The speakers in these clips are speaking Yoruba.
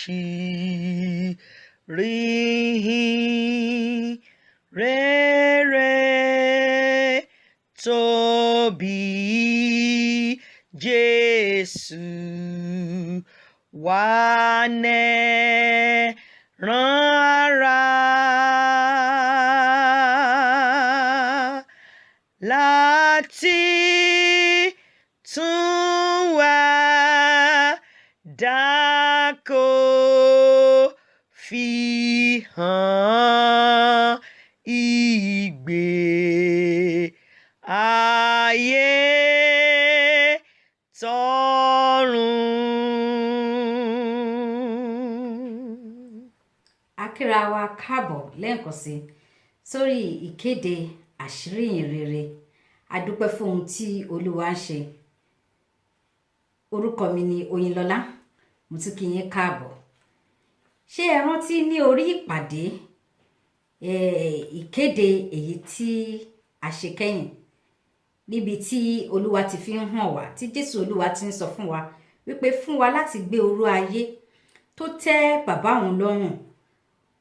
Àṣírí ìhìn rere tóbi. Jésù wà nẹ́ran ara láti tún wá dákó fi hàn ìgbé ayé tọ̀run. A kíra wa káàbọ̀ lẹ́ẹ̀kan sí sórí ìkéde àṣírí ìhìn rere. A dúpẹ́ fún ohun tí Olúwa ń ṣe. Orúkọ mi ni Oyinlọ́lá, mo tún kí yín káàbọ̀. Ṣé ẹ rántí ní orí ìpàdé ìkéde èyí tí a ṣe kẹ́yìn, níbi tí Olúwa ti fi ń hàn wá, tí Jésù Olúwa ti ń sọ fún wa wípé fún wa láti gbé orú ayé tó tẹ́ bàbá òun lọ́rùn?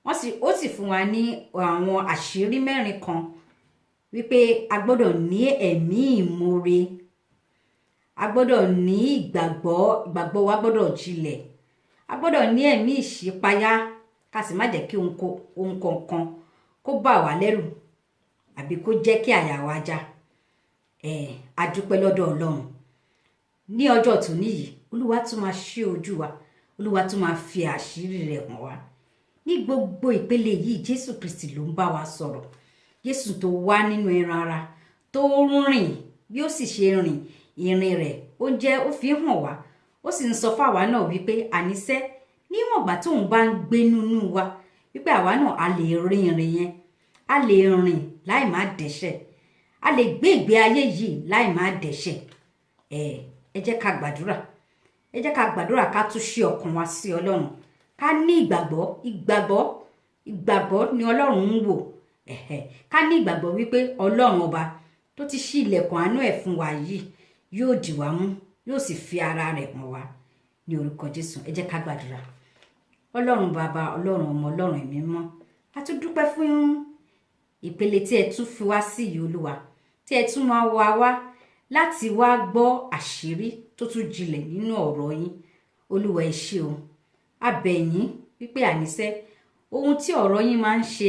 Wọ́n sì ó sì fún wa ní àwọn àṣírí mẹ́rin kan wípé a gbọ́dọ̀ ní ẹ̀mí ìmoore, a gbọ́dọ̀ ní ìgbàgbọ́, ìgbàgbọ́ wa gbọ́dọ̀ jinlẹ̀, a gbọ́dọ̀ ní ẹ̀mí ìṣípayá, ká sì má jẹ́ kí ohun kankan kó bà wá lẹ́rù àbí kó jẹ́ kí àyà wa já. A dúpẹ́ lọ́dọ̀ Ọlọ́run. Ní ọjọ́ tòní yìí, Olúwa tún máa ṣí ojú wa, Olúwa tún máa fi àṣírí rẹ̀ hàn wá. Ní gbogbo ìpele yìí, Jésù Kristi ló ń bá wa sọ̀rọ̀. Jésù tó wá nínú ẹran ara, tó rìn bí ó sì ṣe rìn ìrìn rẹ̀, ó jẹ́ ó fi hàn wá, ó sì ń sọ fáwa náà wípé àníṣe níwọ̀n ìgbà tóun bá ń gbé nínú wa, wípé àwa náà a lè rìn ìrìn yẹn, a lè rìn láì má dẹ́ṣẹ̀, a lè gbé ìgbé ayé yìí láì má dẹ́ṣẹ̀. Ẹ jẹ́ ká gbàdúrà, ẹ jẹ́ ká gbàdúrà, ká tún ṣí ọkàn wa sí Ọlọ́run, ká ní ìgbàgbọ́. Ìgbàgbọ́, ìgbàgbọ́ ni Ọlọ́run ń wò. Ká ní ìgbàgbọ́ wípé Ọlọ́run ọba tó ti ṣí ilẹ̀kùn àánú ẹ̀ fún wa yìí yóò dì wá mú, yóò sì fi ara rẹ̀ hàn wá ní orúkọ Jésù. Ẹ jẹ́ ká gbàdúrà. Ọlọ́run Bàbá, Ọlọ́run Ọmọ, Ọlọ́run Ẹ̀mí Mímọ́, a tún dúpẹ́ fún ìpele tí ẹ tún fi wá sí yìí, Olúwa, tí ẹ tún máa wá wá láti wá gbọ́ àṣírí tó tún jinlẹ̀ nínú ọ̀rọ̀ yín. Olúwa, ẹ ṣé o. A bẹ̀ yín wípé àníṣe ohun tí ọ̀rọ̀ yín máa ń ṣe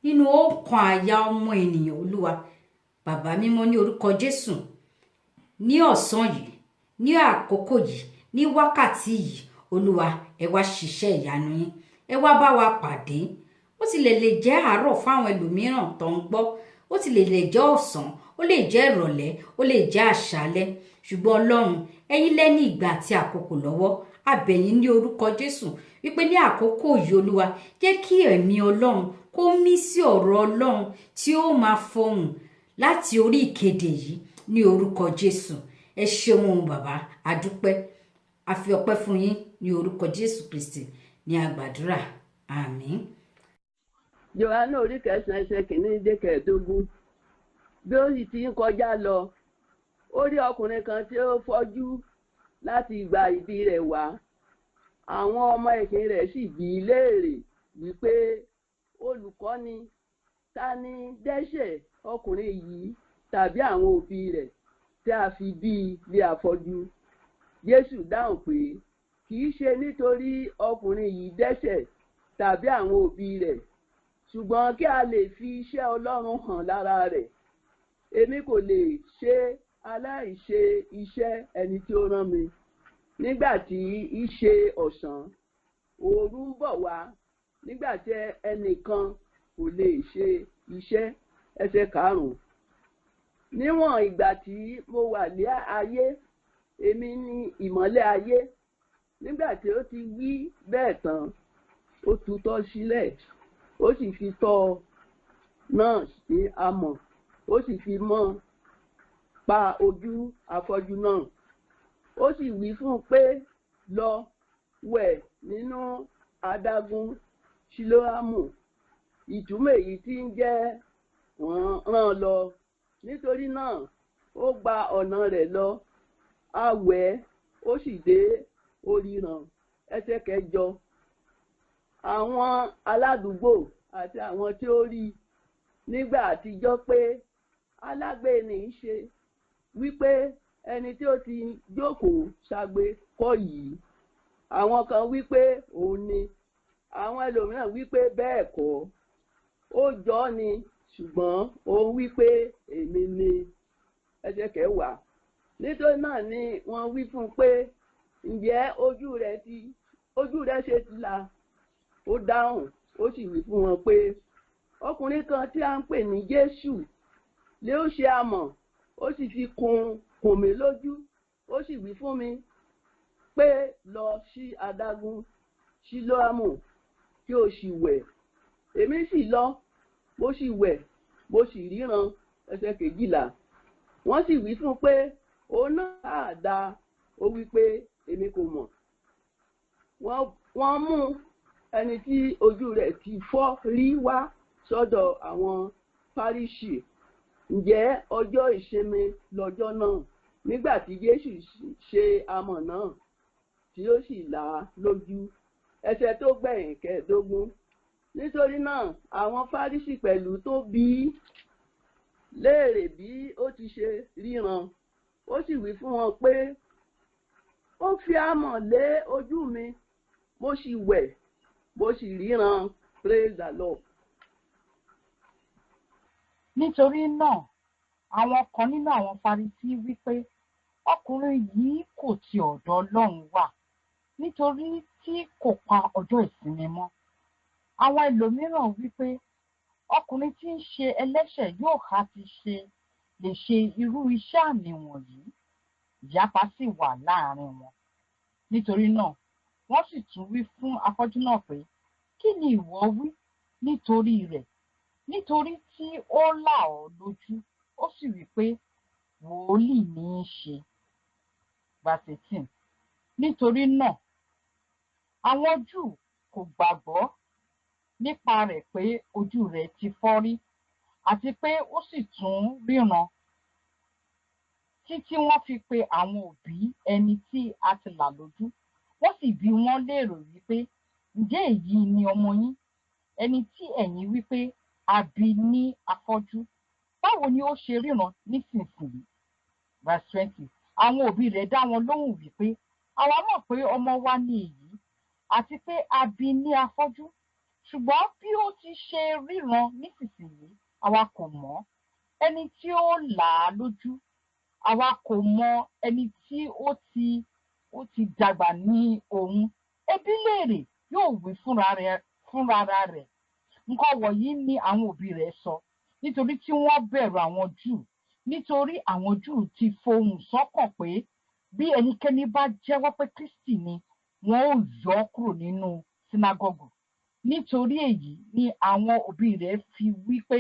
nínú ọkàn àyà ọmọ ènìyàn, Olúwa Bàbá mímọ́, ní orúkọ Jésù, ní ọ̀sán yìí, ní àkókò yìí, ní wákàtí yìí, Olúwa, ẹ wá ṣiṣẹ́ ìyanu yín, ẹ wá bá wa pàdé. Ó ti lè jẹ́ àárọ̀ fáwọn ẹlòmíràn tó ń gbọ́, ó ti lè jẹ́ ọ̀sán, ó lè jẹ́ ìrọ̀lẹ́, ó lè jẹ́ àṣálẹ́, ṣùgbọ́n Ọlọ́run, ẹ̀yin lẹ́ni ìgbà àti àkókò lọ́wọ́. A bẹ̀ yín ní orúkọ Jésù wípé ní àkókò yìí, Olúwa, jẹ́ kí ẹ̀mí Ọlọ́run kó mí sí ọ̀rọ̀ Ọlọ́run tí ó máa fọhùn láti orí ìkéde yìí ní orúkọ Jésù. Ẹ ṣeun Bàbá, a dúpẹ́, a fi ọpẹ́ fún yín. Ní orúkọ Jésù Kristi ní a gbàdúrà, àmín. Jòhánù orí 9, ẹsẹ̀ 1 dé 15. Bí ó sì ti ń kọjá lọ, ó rí ọkùnrin kan tí ó fọ́jú láti ìgbà ìbí rẹ̀ wá. Àwọn ọmọ ẹ̀yìn rẹ̀ sì bi í léèrè wípé, "Olùkọ́ni, ta ni dẹ́ṣẹ̀, ọkùnrin yìí tàbí àwọn òbí rẹ̀, tí a fi bí i lé afọ́jú?" Jésù dáhùn pé, "Kì í ṣe nítorí ọkùnrin yìí dẹ́ṣẹ̀ tàbí àwọn òbí rẹ̀, ṣùgbọ́n kí a lè fi iṣẹ́ Ọlọ́run hàn lára rẹ̀. Èmi kò lè ṣe aláìṣe iṣẹ́ ẹni tí ó rán mi nígbà tí í ṣe ọ̀sán. Òru ń bọ̀ wá nígbà tí ẹnìkan kò lè ṣe iṣẹ́." Ẹsẹ̀ 5. "Níwọ̀n ìgbà tí mo wà ní ayé, èmi ni ìmọ́lẹ̀ ayé." Nígbà tí ó ti wí bẹ́ẹ̀ tán, ó tutọ́ sílẹ̀, ó sì fi tọ́ náà sí amọ̀, ó sì fi mọ́ pa ojú afọ́jú náà. Ó sì wí fún un pé, "Lọ wẹ̀ nínú adágún Sílóámù," ìtumọ̀ èyí tí ń jẹ́ rán lọ. Nítorí náà ó gba ọ̀nà rẹ̀ lọ, a wẹ̀, ó sì dé oríran. Ẹsẹ̀ 8. Àwọn aládùúgbò àti àwọn tí ó rí nígbà àtijọ́ pé alágbe ní í ṣe, wípé ẹni tí ó ti jókòó ṣagbe kọ́ yìí. Àwọn kan wípé òun ni, àwọn ẹlòmíràn wípé bẹ́ẹ̀ kọ́, ó jọ ni, ṣùgbọ́n òun wípé èmi ni. Ẹsẹ̀ 10. Nítorí náà ni wọ́n wí fún un pé, ǹjẹ́ ojú rẹ ṣe ti là? Ó dáhùn, ó sì wí fún wọn pé, ọkùnrin kan tí a ń pè ní Jésù lé ó ṣe amọ̀, ó sì fi kùn mí lójú, ó sì wí fún mi pé lọ sí adágún Sílóámù kí o sì wẹ̀. Èmi sì lọ, mo sì wẹ̀, mo sì ríran. Ẹsẹ̀ 12. Wọ́n sì wí fún pé òun náà á da. Ó wí pé èmi kò mọ̀. Wọ́n mú ẹni tí ojú rẹ̀ ti fọ́ rí wá sọ́dọ̀ àwọn Fárísì. Ǹjẹ́ ọjọ́ ìsinmi lọ́jọ́ náà nígbà tí Jésù ṣe amọ̀ náà tí ó sì là á lójú. Ẹsẹ̀ tó gbẹ̀yìn 15. Nítorí náà àwọn Fárísì pẹ̀lú tó bi í léèrè bí ó ti ṣe ríran. Ó sì wí fún wọn pé, ó fi amọ̀ lé ojú mi, mo sì wẹ̀, mo sì ríran. Praise the Lord. Nítorí náà àwọn kan nínú àwọn Farisí wí pé, ọkùnrin yìí kò ti ọ̀dọ̀ Ọlọ́run wá, nítorí tí kò pa ọjọ́ ìsinmi mọ́. Àwọn ẹlòmíràn wí pé, ọkùnrin tí ń ṣe ẹlẹ́ṣẹ̀ yóò ha ti ṣe lè ṣe irú iṣẹ́ àmì wọ̀nyí? Ìyapa sì wà láàrin wọn. Nítorí náà wọ́n sì tún wí fún afọ́jú náà pé, kí ni ìwọ wí nítorí rẹ̀? Nítorí tí ó là ọ́ lójú. Ó sì wí pé, wòlíì ní í ṣe. Verse 18. Nítorí náà àwọn Júù kò gbàgbọ́ nípa rẹ̀ pé ojú rẹ̀ ti fọ́ rí, àti pé ó sì tún ríran, títí wọ́n fi pe àwọn òbí ẹni tí a ti là lójú. Wọ́n sì bi wọ́n léèrè wípé, ǹjẹ́ èyí ni ọmọ yín, ẹni tí ẹ̀yin wípé a bí ní afọ́jú? Báwo ni ó ṣe ríran nísinsìnyí? Verse 20. Àwọn òbí rẹ̀ dá wọn lóhùn wípé, àwa mọ̀ pé ọmọ wa ni èyí, àti pé a bí ní afọ́jú, ṣùgbọ́n bí ó ti ṣe ríran nísinsìnyí, àwa kò mọ̀. Ẹni tí ó là á lójú, àwa kò mọ̀ ẹni tí ó ti dàgbà ní òun. Ẹbí léèrè yóò wí fúnra rẹ̀. Nǹkan wọ̀nyí ni àwọn òbí rẹ̀ sọ, nítorí tí wọ́n bẹ̀rù àwọn Júù, nítorí àwọn Júù ti fohùn sọ́kàn pé bí ẹnikẹ́ni bá jẹ́wọ́ pé Kristi ni, wọn ó yọ ọ́ kúrò nínú sínágọ́gù. Nítorí èyí ni àwọn òbí rẹ̀ fi wí pé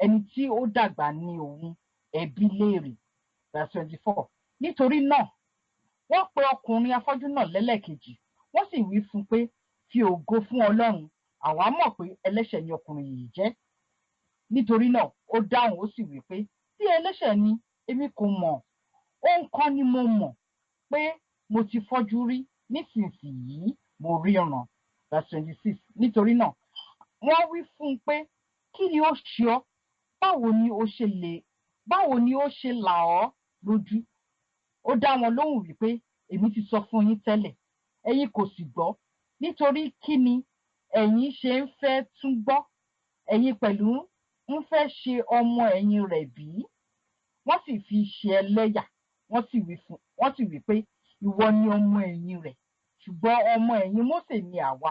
ẹni tí ó dàgbà ní òun, ẹbí léèrè. Verse 24. Nítorí náà wọ́n pe ọkùnrin afọ́jú náà lẹ́lẹ́kejì, wọ́n sì wí fún un pé, fi ògo fún Ọlọ́run, àwa mọ̀ pé ẹlẹ́ṣẹ̀ ni ọkùnrin yìí jẹ́. Nítorí náà ó dáhùn, ó sì wí pé, bí ẹlẹ́ṣẹ̀ ni èmi kò mọ̀, ohun kan ni mo mọ̀, pé mo ti fọ́jú rí, nísinsìnyí mo ríran. Verse 26. Nítorí náà wọ́n wí fún un pé, kí ni ó ṣe ọ́? Báwo ni ó ṣe là ọ́ lójú? Ó dá wọn lóhùn wípé, èmi ti sọ fún yín tẹ́lẹ̀, ẹ̀yin kò sì gbọ́. Nítorí kí ni ẹ̀yin ṣe ń fẹ́ tún gbọ́? Ẹ̀yin pẹ̀lú ń fẹ́ ṣe ọmọ ẹ̀yìn rẹ̀ bí? Wọ́n sì fi ṣe ẹlẹ́yà, wọ́n sì wí pé, ìwọ ni ọmọ ẹ̀yìn rẹ̀, ṣùgbọ́n ọmọ ẹ̀yìn Mósè ni àwa.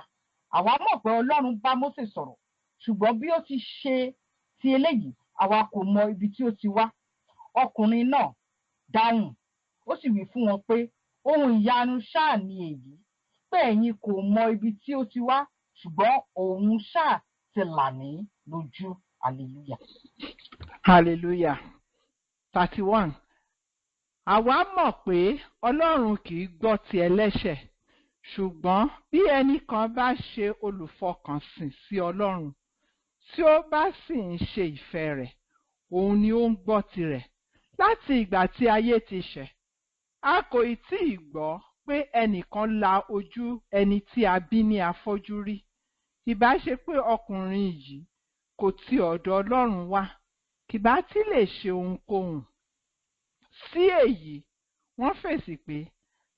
Àwa mọ̀ pé Ọlọ́run bá Mósè sọ̀rọ̀, ṣùgbọ́n bí ó ti ṣe ti eléyìí, àwa kò mọ ibi tí ó ti wá. Ọkùnrin náà dáhùn, ó sì wí fún wọn pé, ohun ìyanu ṣáà ni èyí, pé ẹ̀yin kò mọ ibi tí ó ti wá, ṣùgbọ́n òun ṣáà ti là ní lójú. Hallelujah. Hallelujah. 31. Àwa mọ̀ pé Ọlọ́run kì í gbọ́ ti ẹlẹ́ṣẹ̀, ṣùgbọ́n bí ẹnìkan bá ṣe olùfọkànsìn sí Ọlọ́run, tí ó bá sì ń ṣe ìfẹ́ rẹ̀, òun ni ó ń gbọ́ tirẹ̀. Láti ìgbà tí ayé ti ṣẹ̀, a kò ì tí ì gbọ́ pé ẹnìkan la ojú ẹni tí a bí ní afọ́jú rí. Ìbá ṣe pé ọkùnrin yìí kò ti ọ̀dọ̀ Ọlọ́run wá, kì bá ti lè ṣe ohunkóhun. Sí èyí, wọ́n fèsì pé,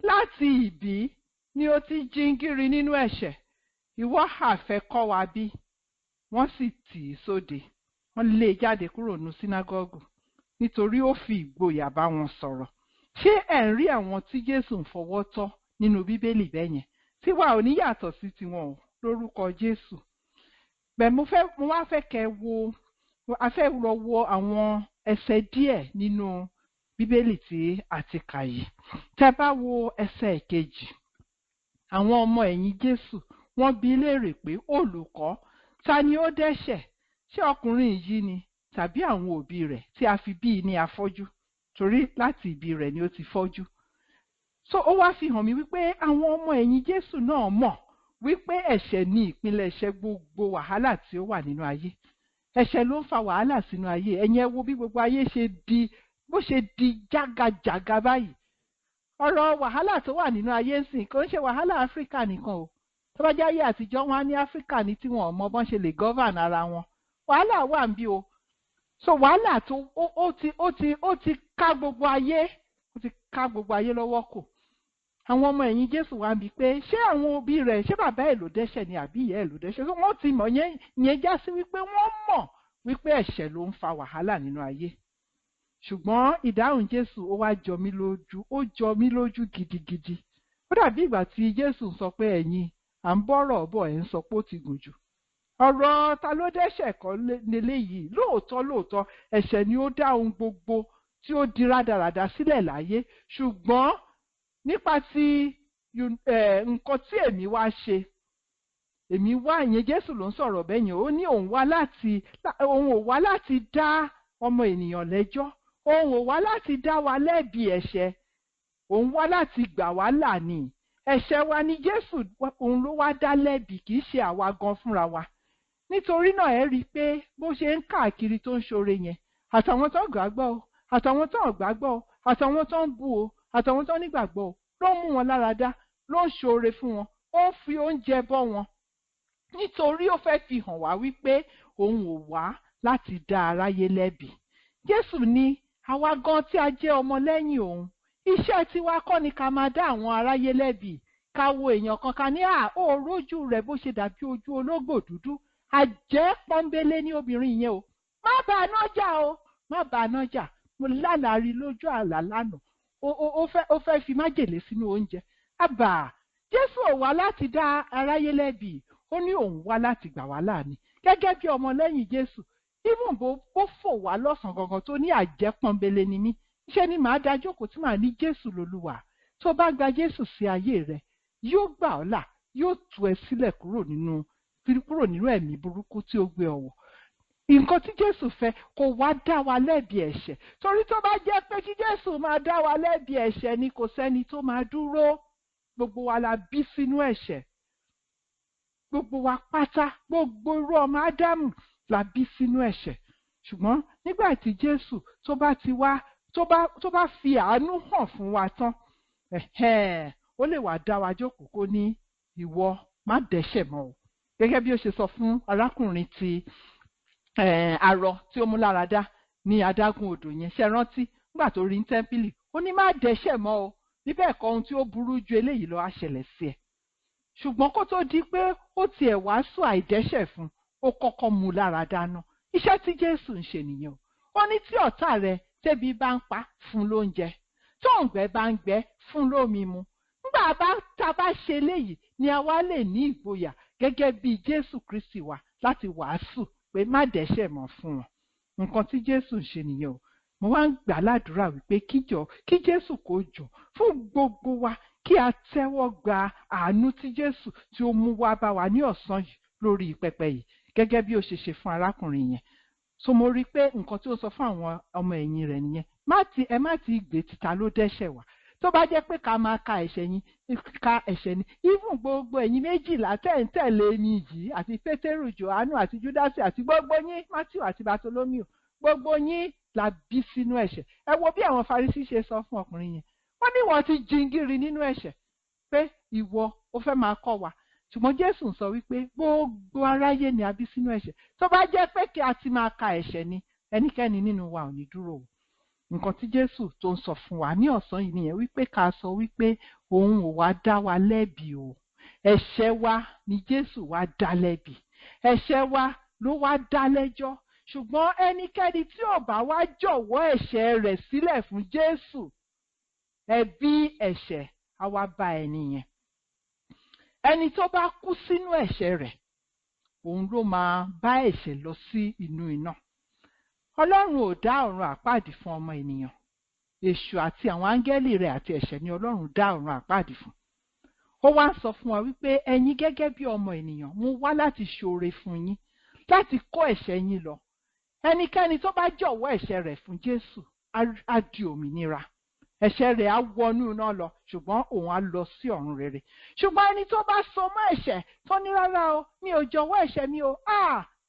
láti ìbí ni ó ti jingíri nínú ẹ̀ṣẹ̀, ìwọ ha fẹ́ kọ́ wa bí? Wọ́n sì tì í sóde. Wọ́n lé e jáde kúrò ní sínágọ́gù nítorí ó fi ìgboyà bá wọn sọ̀rọ̀. Ṣé ẹ̀ ń rí àwọn tí Jésù ń fọwọ́ tọ́ nínú Bíbélì bẹ́yẹn? Tiwa ò ní yàtọ̀ sí tiwọn o, lórúkọ Jésù. Bẹ́ẹ̀ mo wá fẹ́ kẹ́ wo, a fẹ́ lọ wo àwọn ẹsẹ̀ díẹ̀ nínú Bíbélì tí a ti kà yìí. Tẹ́ bá wo ẹsẹ̀ ìkejì, àwọn ọmọ ẹ̀yìn Jésù wọ́n bi í léèrè pé, olùkọ́, ta ni ó dẹ́ṣẹ̀? Ṣé ọkùnrin yìí ni tàbí àwọn òbí rẹ̀ tí a fi bí i ní afọ́jú? Torí láti ìbí rẹ̀ ni ó ti fọ́jú. So ó wá fi hàn mí wípé àwọn ọmọ ẹ̀yìn Jésù náà mọ̀ wípé ẹ̀ṣẹ̀ ni ìpilẹ̀ṣẹ̀ gbogbo wàhálà tí ó wà nínú ayé. Ẹ̀ṣẹ̀ ló ń fa wàhálà sínú ayé. Ẹ̀yin ẹ wo bí gbogbo ayé ṣe di, bó ṣe di jágajàga báyìí. Ọ̀rọ̀ wàhálà tó wà nínú ayé ń sìn kò ń ṣe wàhálà Áfíríkà nìkan o. Tó bá jẹ́ ayé àtijọ́, wọn á ní Áfíríkà ní tí wọn ò mọ bọ́n ṣe lè govern ara wọn. Wàhálà wà ń bí o. So wàhálà tó ó ti ká gbogbo ayé, ó ti ká gbogbo ayé lọ́wọ́ kò. Àwọn ọmọ ẹ̀yìn Jésù wá ń bi pé, ṣé àwọn òbí rẹ̀, ṣé bàbá ẹ̀ ló dẹ́ṣẹ̀ ni àbí ìyá ẹ̀ ló dẹ́ṣẹ̀? So wọ́n ti mọ̀ yẹn, yẹn já sí wípé wọ́n mọ̀ wípé ẹ̀ṣẹ̀ ló ń fa wàhálà nínú ayé. Ṣùgbọ́n ìdáhùn Jésù, ó wá jọ mí lójú, ó jọ mí lójú gidigidi. Ó dàbí ìgbà tí Jésù sọ pé, ẹ̀yin à ń bọ́rọ̀ bọ̀, ẹ̀ ń sọ pé ó ti gùn jù. Ọ̀rọ̀ ta ló dẹ́ṣẹ̀ kọ́ leléyìí. Lóòótọ́ lóòótọ́, ẹ̀ṣẹ̀ ni ó dá ohun gbogbo tí ó di rádaràda sílẹ̀ láyé, ṣùgbọ́n nípa ti nǹkan tí èmi wá ṣe, èmi wá, ìyẹn Jésù ló ń sọ̀rọ̀ bẹ́ẹ̀ yẹn, ó ní òun ò wá láti dá ọmọ ènìyàn lẹ́jọ́, òun ò wá láti dá wa lẹ́bi ẹ̀ṣẹ̀, òun wá láti gbà wá là ní. Ẹ̀ṣẹ̀ wa ni Jésù òun ló wá dá lẹ́bi, kì í ṣe àwa gan fúnra wa. Nítorí náà, ẹ rí i pé bó ṣe ń káàkiri tó ń ṣoore yẹn, àtàwọn tó gbàgbọ́ o, àtàwọn tó gbàgbọ́ o, àtàwọn tó ń bú o, àtàwọn tó nígbàgbọ́ o, ló ń mú wọn lára dá, ló ń ṣoore fún wọn, ó ń fi oúnjẹ bọ́ wọn, nítorí ó fẹ́ fi hàn wá wípé òun ò wá láti dá aráyé lẹ́bi. Jésù ní àwa gan tí a jẹ́ ọmọlẹ́yìn òun, iṣẹ́ tiwa kọ́ ni ká máa dá àwọn aráyé lẹ́bi, ká wo èèyàn kan, ká ní à ó rójú rẹ̀ bó ṣe dàbí ojú ológbò dúdú, àjẹ́ pọ́nbélé ní obìnrin yẹn o, má bá a nájà o, má bá a nájà, mo lálàárí lójú àlá lánàá, ó fẹ́ fi májèlé sínú oúnjẹ. Àbà, Jésù ò wá láti dá aráyé lẹ́bi, ó ní òun wá láti gbà wá là ní. Gẹ́gẹ́ bí ọmọlẹ́yìn Jésù, even bó fò wá lọ́sàn-án gangan tó ní àjẹ́ pọ́nbélé ni mí, ṣé ni màá dá jókòó tí màá ní Jésù lolúwa. Tó bá gba Jésù sí ayé rẹ, yóò gbà ọ́ là, yóò tú ẹ sílẹ̀ kúrò nínú ẹ̀mí burúkú tí ó gbé ọ wọ̀. Nǹkan tí Jésù fẹ́, kò wá dá wa lẹ́bi ẹ̀ṣẹ̀, torí tó bá jẹ́ pé kí Jésù máa dá wa lẹ́bi ẹ̀ṣẹ̀ ni, kò sẹ́ni tó máa dúró. Gbogbo wa la bí sínú ẹ̀ṣẹ̀, gbogbo wa pátá, gbogbo irú ọmọ Ádámù la bí sínú ẹ̀ṣẹ̀. Ṣùgbọ́n nígbà tí Jésù tó bá ti wá, tó bá fi àánú hàn fún wa tán, ẹ̀hẹ́n, ó lè wá dá wa jókòó, kó ní, ìwọ má dẹ́ṣẹ̀ mọ́ o, gẹ́gẹ́ bí ó ṣe sọ fún arákùnrin ti arọ tí ó mú lára dá ní adágún odò yẹn. Ṣe rántí nígbà tó rí ní tẹ́ḿpìlì? Ó ní, má dẹ́ṣẹ̀ mọ́ o, níbẹ̀ kọ́, ohun tí ó burú ju eléyìí lọ á ṣẹlẹ̀ sí ẹ. Ṣùgbọ́n kó tó di pé ó tiẹ̀ wàásù àìdẹ́ṣẹ̀ fún, ó kọ́kọ́ mú lára dáná. Iṣẹ́ tí Jésù ń ṣe nìyẹn o. Ó ní tí ọ̀tá rẹ tẹ́bi bá ń pa, fún lóúnjẹ, tó òǹgbẹ bá ń gbẹ, fún lómi mu. Nígbà bá tá a bá ṣe eléyìí ni a wá lè ní ìgboyà gẹ́gẹ́ bí Jésù Kristi wa láti wàásù pé má dẹ́ṣẹ̀ mọ́ fún wọn. Nǹkan tí Jésù ń ṣe nìyẹn o. Mo wá ń gbà ládùúrà wípé kíjọ kí Jésù kó jọ fún gbogbo wa, kí a tẹ́wọ́ gba àánú tí Jésù tí ó mú wá bá wa ní ọ̀sán yìí lórí pẹpẹ yìí, gẹ́gẹ́ bí ó ṣe ṣe fún arákùnrin yẹn. So mo rí i pé nǹkan tí ó sọ fún àwọn ọmọ ẹ̀yìn rẹ̀ nìyẹn, má ti ẹ má ti gbé títa ló dẹ́ṣẹ̀ wá. Tó bá jẹ́ pé ká máa ka ẹ̀ṣẹ̀ yín, ka ẹ̀ṣẹ̀ ni, even gbogbo ẹ̀yin 12 tẹ̀ ń tẹ̀lé mi yìí, àti Pétérù, Jòhánù àti Júdásì àti gbogbo yín, Mátíù àti Bartolomeo, gbogbo yín la bí sínú ẹ̀ṣẹ̀. Ẹ wo bí àwọn Farisí ṣe sọ fún ọkùnrin yẹn, wọ́n ní wọ́n ti jingiri nínú ẹ̀ṣẹ̀. Pé ìwọ ó fẹ́ máa kọ́ wa. Ṣùgbọ́n Jésù ń sọ wípé gbogbo aráyé ni a bí sínú ẹ̀ṣẹ̀. Tó bá jẹ́ pé kí a ti máa ka ẹ̀ṣẹ̀ ni, ẹnikẹ́ni nínú wa ò ní dúró o. Nǹkan tí Jésù tó ń sọ fún wa ní ọ̀sán yìí nìyẹn, wípé ká sọ wípé òun ò wá dá wa lẹ́bi o. Ẹ̀ṣẹ̀ wa ni Jésù wá dá lẹ́bi. Ẹ̀ṣẹ̀ wa ló wá dá lẹ́jọ́. Ṣùgbọ́n ẹnikẹ́ni tí ò bá wá jọ̀wọ́ ẹ̀ṣẹ̀ rẹ̀ sílẹ̀ fún Jésù, ẹ̀bi ẹ̀ṣẹ̀ á wá bá ẹni yẹn. Ẹni tó bá kú sínú ẹ̀ṣẹ̀ rẹ̀, òun ló máa bá ẹ̀ṣẹ̀ lọ sí inú iná. Ọlọ́run ò dá ọ̀run àpáàdì fún ọmọ ènìyàn. Èṣù àti àwọn áńgẹ́lì rẹ̀ àti ẹ̀ṣẹ̀ ni Ọlọ́run dá ọ̀run àpáàdì fún. Ó wá ń sọ fún wa wípé ẹ̀yin gẹ́gẹ́ bí ọmọ ènìyàn, mo wá láti ṣoore fún yín, láti kó ẹ̀ṣẹ̀ yín lọ. Ẹnikẹ́ni tó bá jọ̀wọ́ ẹ̀ṣẹ̀ rẹ̀ fún Jésù á di òmìnira. Ẹ̀ṣẹ̀ rẹ̀ á wọnú iná lọ, ṣùgbọ́n òun á lọ sí ọ̀run rere. Ṣùgbọ́n ẹni tó bá so mọ́ ẹ̀ṣẹ̀ tó ní rárá o, mi ò jọ̀wọ́ ẹ̀ṣẹ̀ mi o,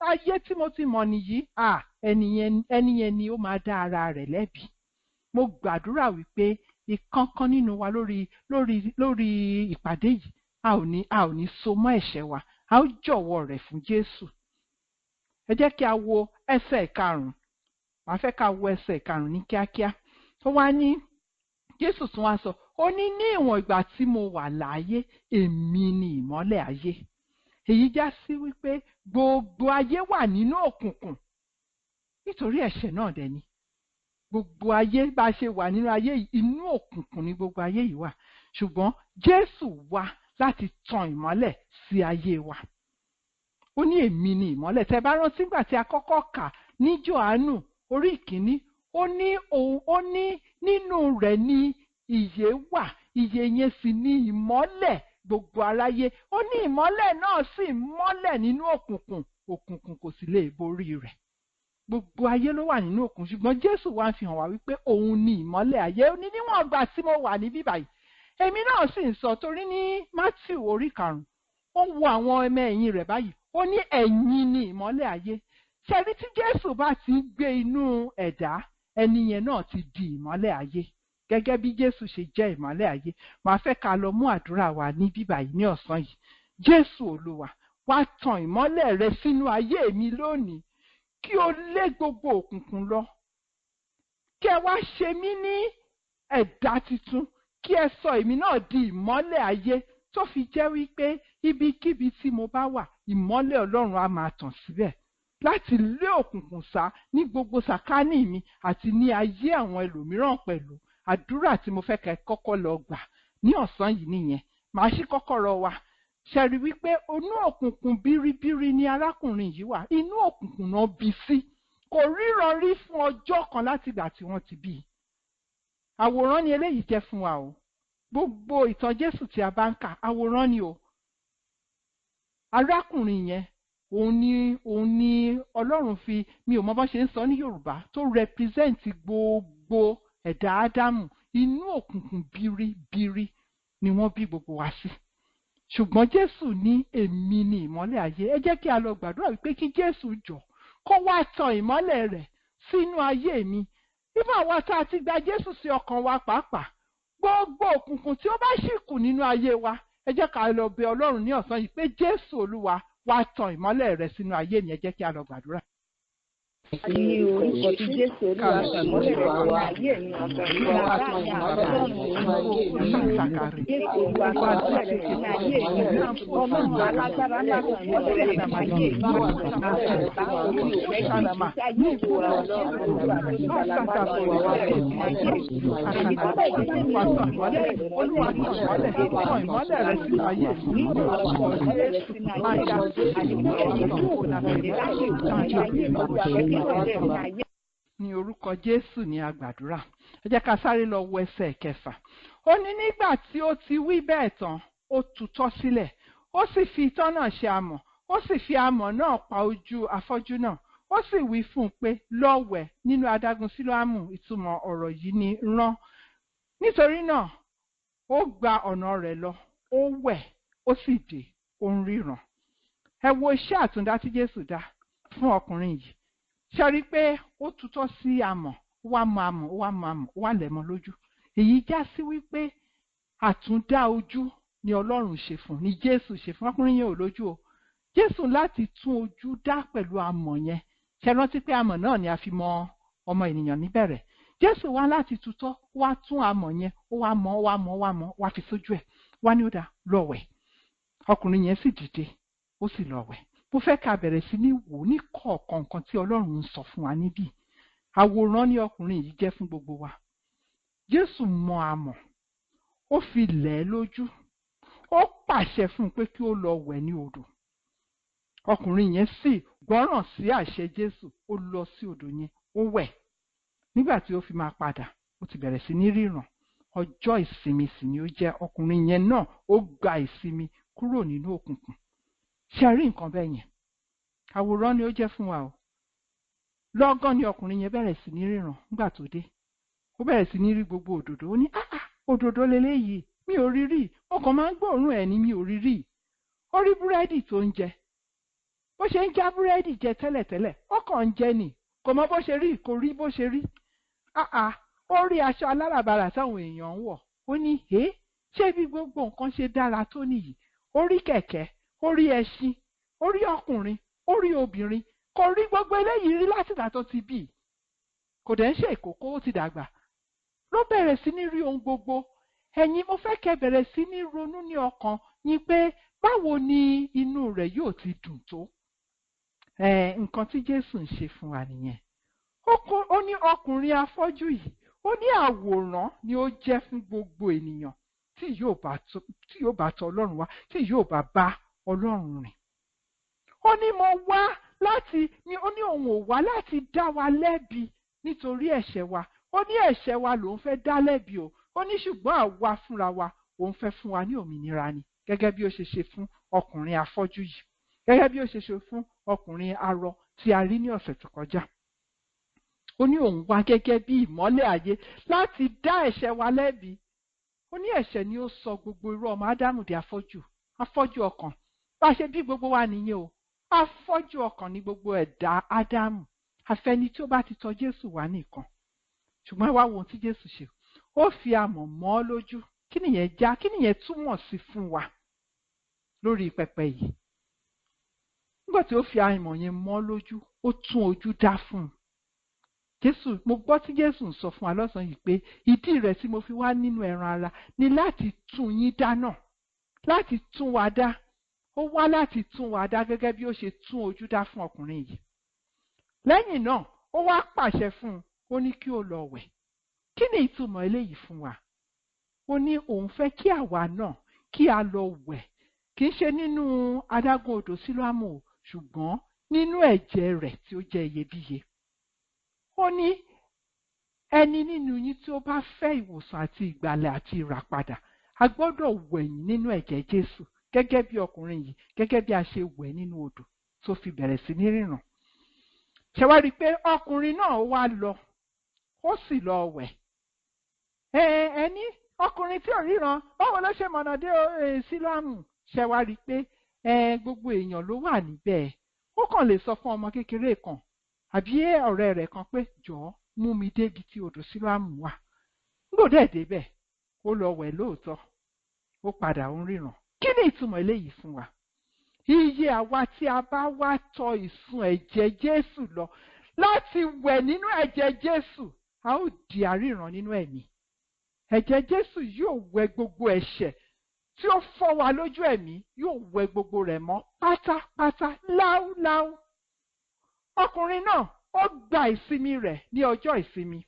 ayé tí mo ti mọ̀ nìyí, ẹni yẹn ni ó máa dá ara rẹ̀ lẹ́bi. Mo gbàdúrà wípé ìkankan nínú wa lórí lórí lórí ìpàdé yìí, a ò ní so mọ́ ẹ̀ṣẹ̀ wa, a ó jọ̀wọ́ rẹ̀ fún Jésù. Ẹ jẹ́ kí a wo ẹsẹ̀ ìkarùn-ún. Màá fẹ́ ká wo ẹsẹ̀ ìkarùn-ún ní kíákíá. Ó wá ní, Jésù tún wá sọ, ó ní, "Ní ìwọ̀n ìgbà tí mo wà láàyè, èmi ni ìmọ́lẹ̀ ayé." Èyí já sí wípé gbogbo ayé wà nínú òkùnkùn nítorí ẹ̀ṣẹ̀ náà dẹ̀ ni. Gbogbo ayé, bá a ṣe wà nínú ayé yìí, inú òkùnkùn ni gbogbo ayé yìí wà, ṣùgbọ́n Jésù wá láti tan ìmọ́lẹ̀ sí ayé wa. Ó ní, "Èmi ni ìmọ́lẹ̀." Tẹ́ bá rántí nígbà tí a kọ́kọ́ kà ní Jòhánù orí ìkíní, ó ní òun, ó ní nínú rẹ̀ ní ìyè wà, ìyè yẹn sì ní ìmọ́lẹ̀ gbogbo aráyé. Ó ní ìmọ́lẹ̀ náà sì mọ́lẹ̀ nínú òkùnkùn, òkùnkùn kò sì lè borí rẹ̀. Gbogbo ayé ló wà nínú òkùnkùn, ṣùgbọ́n Jésù wá ń fi hàn wá wípé òun ni ìmọ́lẹ̀ ayé. Ó ní níwọ̀n ìgbà tí mo wà níbí báyìí, èmi náà sì ń sọ, torí ní Matthew orí karùn-ún, ó ń wo àwọn ọmọ ẹ̀yìn rẹ̀ báyìí, ó ní, "Ẹ̀yin ni ìmọ́lẹ̀ ayé." Ṣẹ́rí, tí Jésù bá ti ń gbé inú ẹ̀dá, ẹni yẹn náà ti di ìmọ́lẹ̀ ayé gẹ́gẹ́ bí Jésù ṣe jẹ́ ìmọ́lẹ̀ ayé. Màá fẹ́ ká lọ mú àdúrà wa ní bíbà yìí ní ọ̀sán yìí. Jésù Olúwa, wá tan ìmọ́lẹ̀ rẹ sínú ayé mi lónìí, kí o lé gbogbo òkùnkùn lọ, kí ẹ wá ṣe mí ní ẹ̀dá tuntun, kí ẹ sọ èmi náà di ìmọ́lẹ̀ ayé, tó fi jẹ́ wípé ibikíbi tí mo bá wà, ìmọ́lẹ̀ Ọlọ́run á máa tàn síbẹ̀ láti lé òkùnkùn sá ní gbogbo sàkání mi àti ní ayé àwọn ẹlòmíràn pẹ̀lú. Àdúrà tí mo fẹ́ kẹ́ kọ́kọ́ lọ gbà ní ọ̀sán yìí nìyẹn. Màá ṣí kọ́kọ́rọ́ wa. Ṣe rí wípé inú òkùnkùn bíríbírí ni arákùnrin yìí wà. Inú òkùnkùn náà bí sí. Kò ríran rí fún ọjọ́ kan láti ìgbà tí wọ́n ti bí i. Àwòrán ni eléyìí jẹ́ fún wa o. Gbogbo ìtàn Jésù tí a bá ń kà, àwòrán ni o. Arákùnrin yẹn, òun ni Ọlọ́run fi, mi ò mọ bó ṣe ń sọ ní Yorùbá, tó represent gbogbo ẹ̀dá Ádámù. Inú òkùnkùn bíríbírí ni wọ́n bí gbogbo wa sí, ṣùgbọ́n Jésù ní, "Èmi ni ìmọ́lẹ̀ ayé." Ẹ jẹ́ kí a lọ gbàdúrà wípé kí Jésù jọ̀ kó wá tan ìmọ́lẹ̀ rẹ̀ sínú ayé mi. Ibà wa tá a ti gba Jésù sí ọkàn wa pàápàá, gbogbo òkùnkùn tí ó bá ṣì kù nínú ayé wa, ẹ jẹ́ ká lọ bẹ̀ Ọlọ́run ní ọ̀sán yìí pé, "Jésù Olúwa, wá tan ìmọ́lẹ̀ rẹ̀ sínú ayé mi." Ẹ jẹ́ kí a lọ gbàdúrà. Ní orúkọ tí Jésù Olúwa, tan ìmọ́lẹ̀ rẹ̀ sínú ayé mi. Bàbá mi, Ọlọ́run mi, Jésù Olúwa, tan ìmọ́lẹ̀ rẹ̀ sínú ayé mi. Ọlọ́run alágbára ńlá, tan ìmọ́lẹ̀ rẹ̀ sínú ayé mi. Ayé mi, Ọlọ́run Olúwa, tan ìmọ́lẹ̀ rẹ̀ sínú ayé mi. Olúwa, tan ìmọ́lẹ̀ rẹ̀ sínú ayé mi. Máa yá ní orúkọ Jésù ní a gbàdúrà. Ẹ jẹ́ ká sáré lọ wo ẹsẹ̀ kẹfà. Ó ní nígbà tí ó ti wí bẹ́ẹ̀ tán, ó tutọ́ sílẹ̀, ó sì fi itọ́ náà ṣe amọ̀, ó sì fi amọ̀ náà pa ojú afọ́jú náà, ó sì wí fún un pé, "Lọ wẹ̀ nínú adágún Sílóámù." Ìtumọ̀ ọ̀rọ̀ yìí ni rán. Nítorí náà ó gba ọ̀nà rẹ̀ lọ, ó wẹ̀, ó sì dé, ó ń ríran. Ẹ wo iṣẹ́ àtúndá tí Jésù dá fún ọkùnrin yìí. Ṣe rí i pé ó tutọ́ sí amọ̀, ó wá mọ amọ̀, ó wá mọ amọ̀, ó wá lẹ̀ mọ́ lójú? Èyí já sí wípé àtúndá ojú ni Ọlọ́run ṣe fún, ni Jésù ṣe fún. Ọkùnrin yẹn ò lójú o. Jésù láti tún ojú dá pẹ̀lú amọ̀ yẹn. Ṣe rántí pé amọ̀ náà ni a fi mọ ọmọ ènìyàn níbẹ̀rẹ̀. Jésù wá láti tutọ́, wá tún amọ̀ yẹn, ó wá mọ́, ó wá mọ́, ó wá mọ́, wá fi sójú ẹ̀. Wá ní ó dá lọ wẹ̀. Ọkùnrin yẹn sì dìde, ó sì lọ wẹ̀. Mo fẹ́ ká bẹ̀rẹ̀ sí ní wò ní kọ̀ọ̀kan nǹkan tí Ọlọ́run ń sọ fún wa níbí. Àwòrán ni ọkùnrin yìí jẹ́ fún gbogbo wa. Jésù mọ amọ̀, ó fi lẹ̀ ẹ́ lójú, ó pàṣẹ fún un pé kí ó lọ wẹ̀ ní odò. Ọkùnrin yẹn sì gbọ́ràn sí àṣẹ Jésù, ó lọ sí odò yẹn, ó wẹ̀. Nígbà tí ó fi máa padà, ó ti bẹ̀rẹ̀ sí ní ríran. Ọjọ́ ìsinmi sì ni ó jẹ́. Ọkùnrin yẹn náà ó gba ìsinmi kúrò nínú òkùnkùn. Ṣé ẹ rí nǹkan bẹ́ẹ̀ yẹn? Àwòrán ni ó jẹ́ fún wa o. Lọ́gán ni ọkùnrin yẹn bẹ̀rẹ̀ sí ní ríran nígbà tó dé. Ó bẹ̀rẹ̀ sí ní rí gbogbo òdòdó. Ó ní, "Ah, òdòdó leléyìí, mi ò rí rí. Mo kàn máa ń gbóòórùn ẹ̀ ní mi ò rí rí." Ó rí búrẹ́dì tó ń jẹ. Bó ṣe ń já búrẹ́dì jẹ tẹ́lẹ̀tẹ́lẹ̀, ó kàn ń jẹ nì. Kò mọ bó ṣe rí, kò rí bó ṣe rí. Ah ah, ó rí aṣọ aláràbarà táwọn èèyàn ń wọ̀. Ó ní, "Hé, ṣé bí gbogbo nǹkan ṣe dára tó nìyí?" Ó rí kẹ̀kẹ́, ó rí ẹṣin, ó rí ọkùnrin, ó rí obìnrin. Kò rí gbogbo eléyìí rí látìgbà tó ti bí. Kò dẹ̀ ń ṣe ìkókó, ó ti dàgbà. Ló bẹ̀rẹ̀ sí ní rí ohun gbogbo. Ẹ̀yin, mo fẹ́ kẹ́ bẹ̀rẹ̀ sí ní ronú ní ọkàn yín pé báwo ni inú rẹ̀ yóò ti dùn tó. Nǹkan tí Jésù ń ṣe fún wa nìyẹn. Ó ní ọkùnrin afọ́jú yìí, ó ní àwòrán ni ó jẹ́ fún gbogbo ènìyàn tí yóò bá tọ̀ Ọlọ́run wá, tí yóò bá bá Ọlọ́run rìn. Ó ní mo wá láti ní, ó ní òun ò wá láti dá wa lẹ́bi nítorí ẹ̀ṣẹ̀ wa. Ó ní ẹ̀ṣẹ̀ wa lòun fẹ́ dá lẹ́bi o. Ó ní ṣùgbọ́n àwa fúnra wa òun fẹ́ fún wa ní òmìnira ni, gẹ́gẹ́ bí ó ṣe ṣe fún ọkùnrin afọ́jú yìí, gẹ́gẹ́ bí ó ṣe ṣe fún ọkùnrin arọ tí a rí ní ọ̀sẹ̀ tó kọjá. Ó ní òun wá gẹ́gẹ́ bí ìmọ́lẹ̀ ayé láti dá ẹ̀ṣẹ̀ wa lẹ́bi. Ó ní ẹ̀ṣẹ̀ ni ó sọ gbogbo irú ọmọ Ádámù di afọ́jú, afọ́jú ọkàn. Bá a ṣe bí gbogbo wa nìyẹn o. Afọ́jú ọkàn ni gbogbo ẹ̀dá Ádámù. Àfẹni tí ó bá ti tọ̀ Jésù wá nìkan. Ṣùgbọ́n wá wo ohun tí Jésù ṣe. Ó fi amọ̀ mọ́ ọ lójú. Kí nìyẹn já? Kí nìyẹn túmọ̀ sí fún wa lórí pẹpẹ yìí? Nígbà tí ó fi amọ̀ yẹn mọ́ lójú, ó tún ojú dá fún un. Jésù, mo gbọ́ tí Jésù ń sọ fún wa lọ́sàn-án yìí pé ìdí rẹ̀ tí mo fi wá nínú ẹran ara ni láti tún yín dá náà, láti tún wa dá. Ó wá láti tún wa dá gẹ́gẹ́ bí ó ṣe tún ojú dá fún ọkùnrin yìí. Lẹ́yìn náà, ó wá pàṣẹ fún un, ó ní kí ó lọ wẹ̀. Kí ni ìtumọ̀ eléyìí fún wa? Ó ní òun fẹ́ kí àwa náà kí a lọ wẹ̀. Kì í ṣe nínú adágún odò Sílóámù o, ṣùgbọ́n nínú ẹ̀jẹ̀ rẹ̀ tí ó jẹ́ iyebíye. Ó ní ẹni nínú yín tí ó bá fẹ́ ìwòsàn àti ìgbàlà àti ìràpadà, a gbọ́dọ̀ wẹ̀yìn nínú ẹ̀jẹ̀ Jésù gẹ́gẹ́ bí ọkùnrin yìí, gẹ́gẹ́ bí a ṣe wẹ̀ nínú odò tó fi bẹ̀rẹ̀ sí ní ríran. Ṣé wá rí i pé ọkùnrin náà wá lọ, ó sì lọ wẹ̀. Ẹni ọkùnrin tí ò ríran, báwo ló ṣe mọ̀nà dé Sílóámù? Ṣé wá rí i pé gbogbo èèyàn ló wà níbẹ̀. Ó kàn lè sọ fún ọmọ kékeré kan àbí ọ̀rẹ́ rẹ̀ kan pé jọ̀ọ́ mú mi débi tí odò Sílóámù wà. Nígbò dẹ̀ débẹ̀, ó lọ wẹ̀ lóòótọ́, ó padà ń ríran. Kí ni ìtumọ̀ eléyìí fún wa? Iye àwa tí a bá wá tọ ìsun ẹ̀jẹ̀ Jésù lọ láti wẹ̀ nínú ẹ̀jẹ̀ Jésù, a ó di aríran nínú ẹ̀mí. Ẹ̀jẹ̀ Jésù yóò wẹ̀ gbogbo ẹ̀ṣẹ̀ tí ó fọ́ wa lójú ẹ̀mí, yóò wẹ̀ gbogbo rẹ̀ mọ́ pátápátá láúláú. Ọkùnrin náà ó gba ìsinmi rẹ̀ ní ọjọ́ ìsinmi.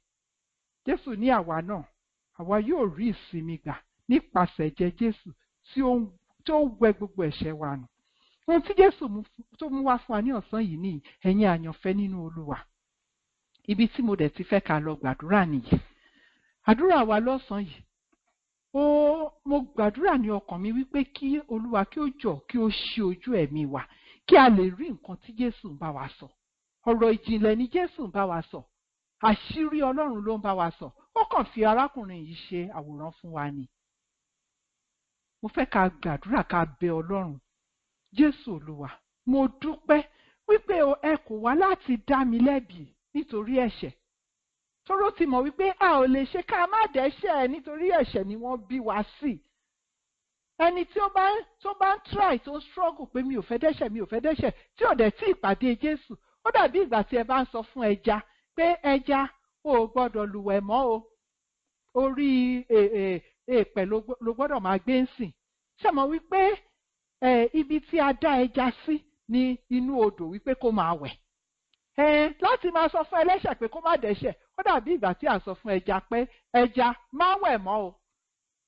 Jésù ní àwa náà, àwa yóò rí ìsinmi gbà nípasẹ̀ ẹ̀jẹ̀ Jésù tí ó wẹ̀ gbogbo ẹ̀ṣẹ̀ wa nù. Ohun tí Jésù tó mú wá fún wa ní ọ̀sán yìí ní ẹ̀yin àyànfẹ́ nínú Olúwa. Ibi tí mo dẹ̀ ti fẹ́ ká lọ gbàdúrà nìyí. Àdúrà wa lọ́sàn-án yìí, mo gbàdúrà ní ọkàn mi wípé kí Olúwa kí ó jọ̀ọ́ kí ó ṣí ojú ẹ̀mí wa, kí a lè rí nǹkan tí Jésù ń bá wa sọ. Ọ̀rọ̀ ìjìnlẹ̀ ni Jésù ń bá wa sọ. Àṣírí Ọlọ́run ló ń bá wa sọ. Ó kàn fi arákùnrin yìí ṣe àwòrán fún wa ni. Mo fẹ́ ká gbàdúrà ká bẹ Ọlọ́run. Jésù Olúwa, mo dúpẹ́ wípé ẹ kò wá láti dá mi lẹ́bi nítorí ẹ̀ṣẹ̀. Tóró ti mọ̀ wípé a ò lè ṣe ká má dẹ́ṣẹ̀ nítorí ẹ̀ṣẹ̀ ni wọ́n bí wa sí. Ẹni tí ó bá tó bá ń try, tó ń struggle pé mi ò fẹ́ dẹ́ṣẹ̀, mi ò fẹ́ dẹ́ṣẹ̀, tí ò dẹ̀ tí ìpàdé Jésù, ó dàbí ìgbà tí ẹ bá ń sọ fún ẹja pé ẹja, o ò gbọ́dọ̀ lùwẹ̀ mọ́ o, orí èèpẹ̀ ló gbọ́dọ̀ máa gbé ń sìn. Ṣé mọ̀ wípé ibi tí a dá ẹja sí ní inú odò wípé kó máa wẹ̀? Láti máa sọ fún ẹlẹ́ṣẹ̀ pé kó má dẹ́ṣẹ̀, ó dàbí ìgbà tí à ń sọ fún ẹja pé ẹja, má wẹ̀ mọ́ o.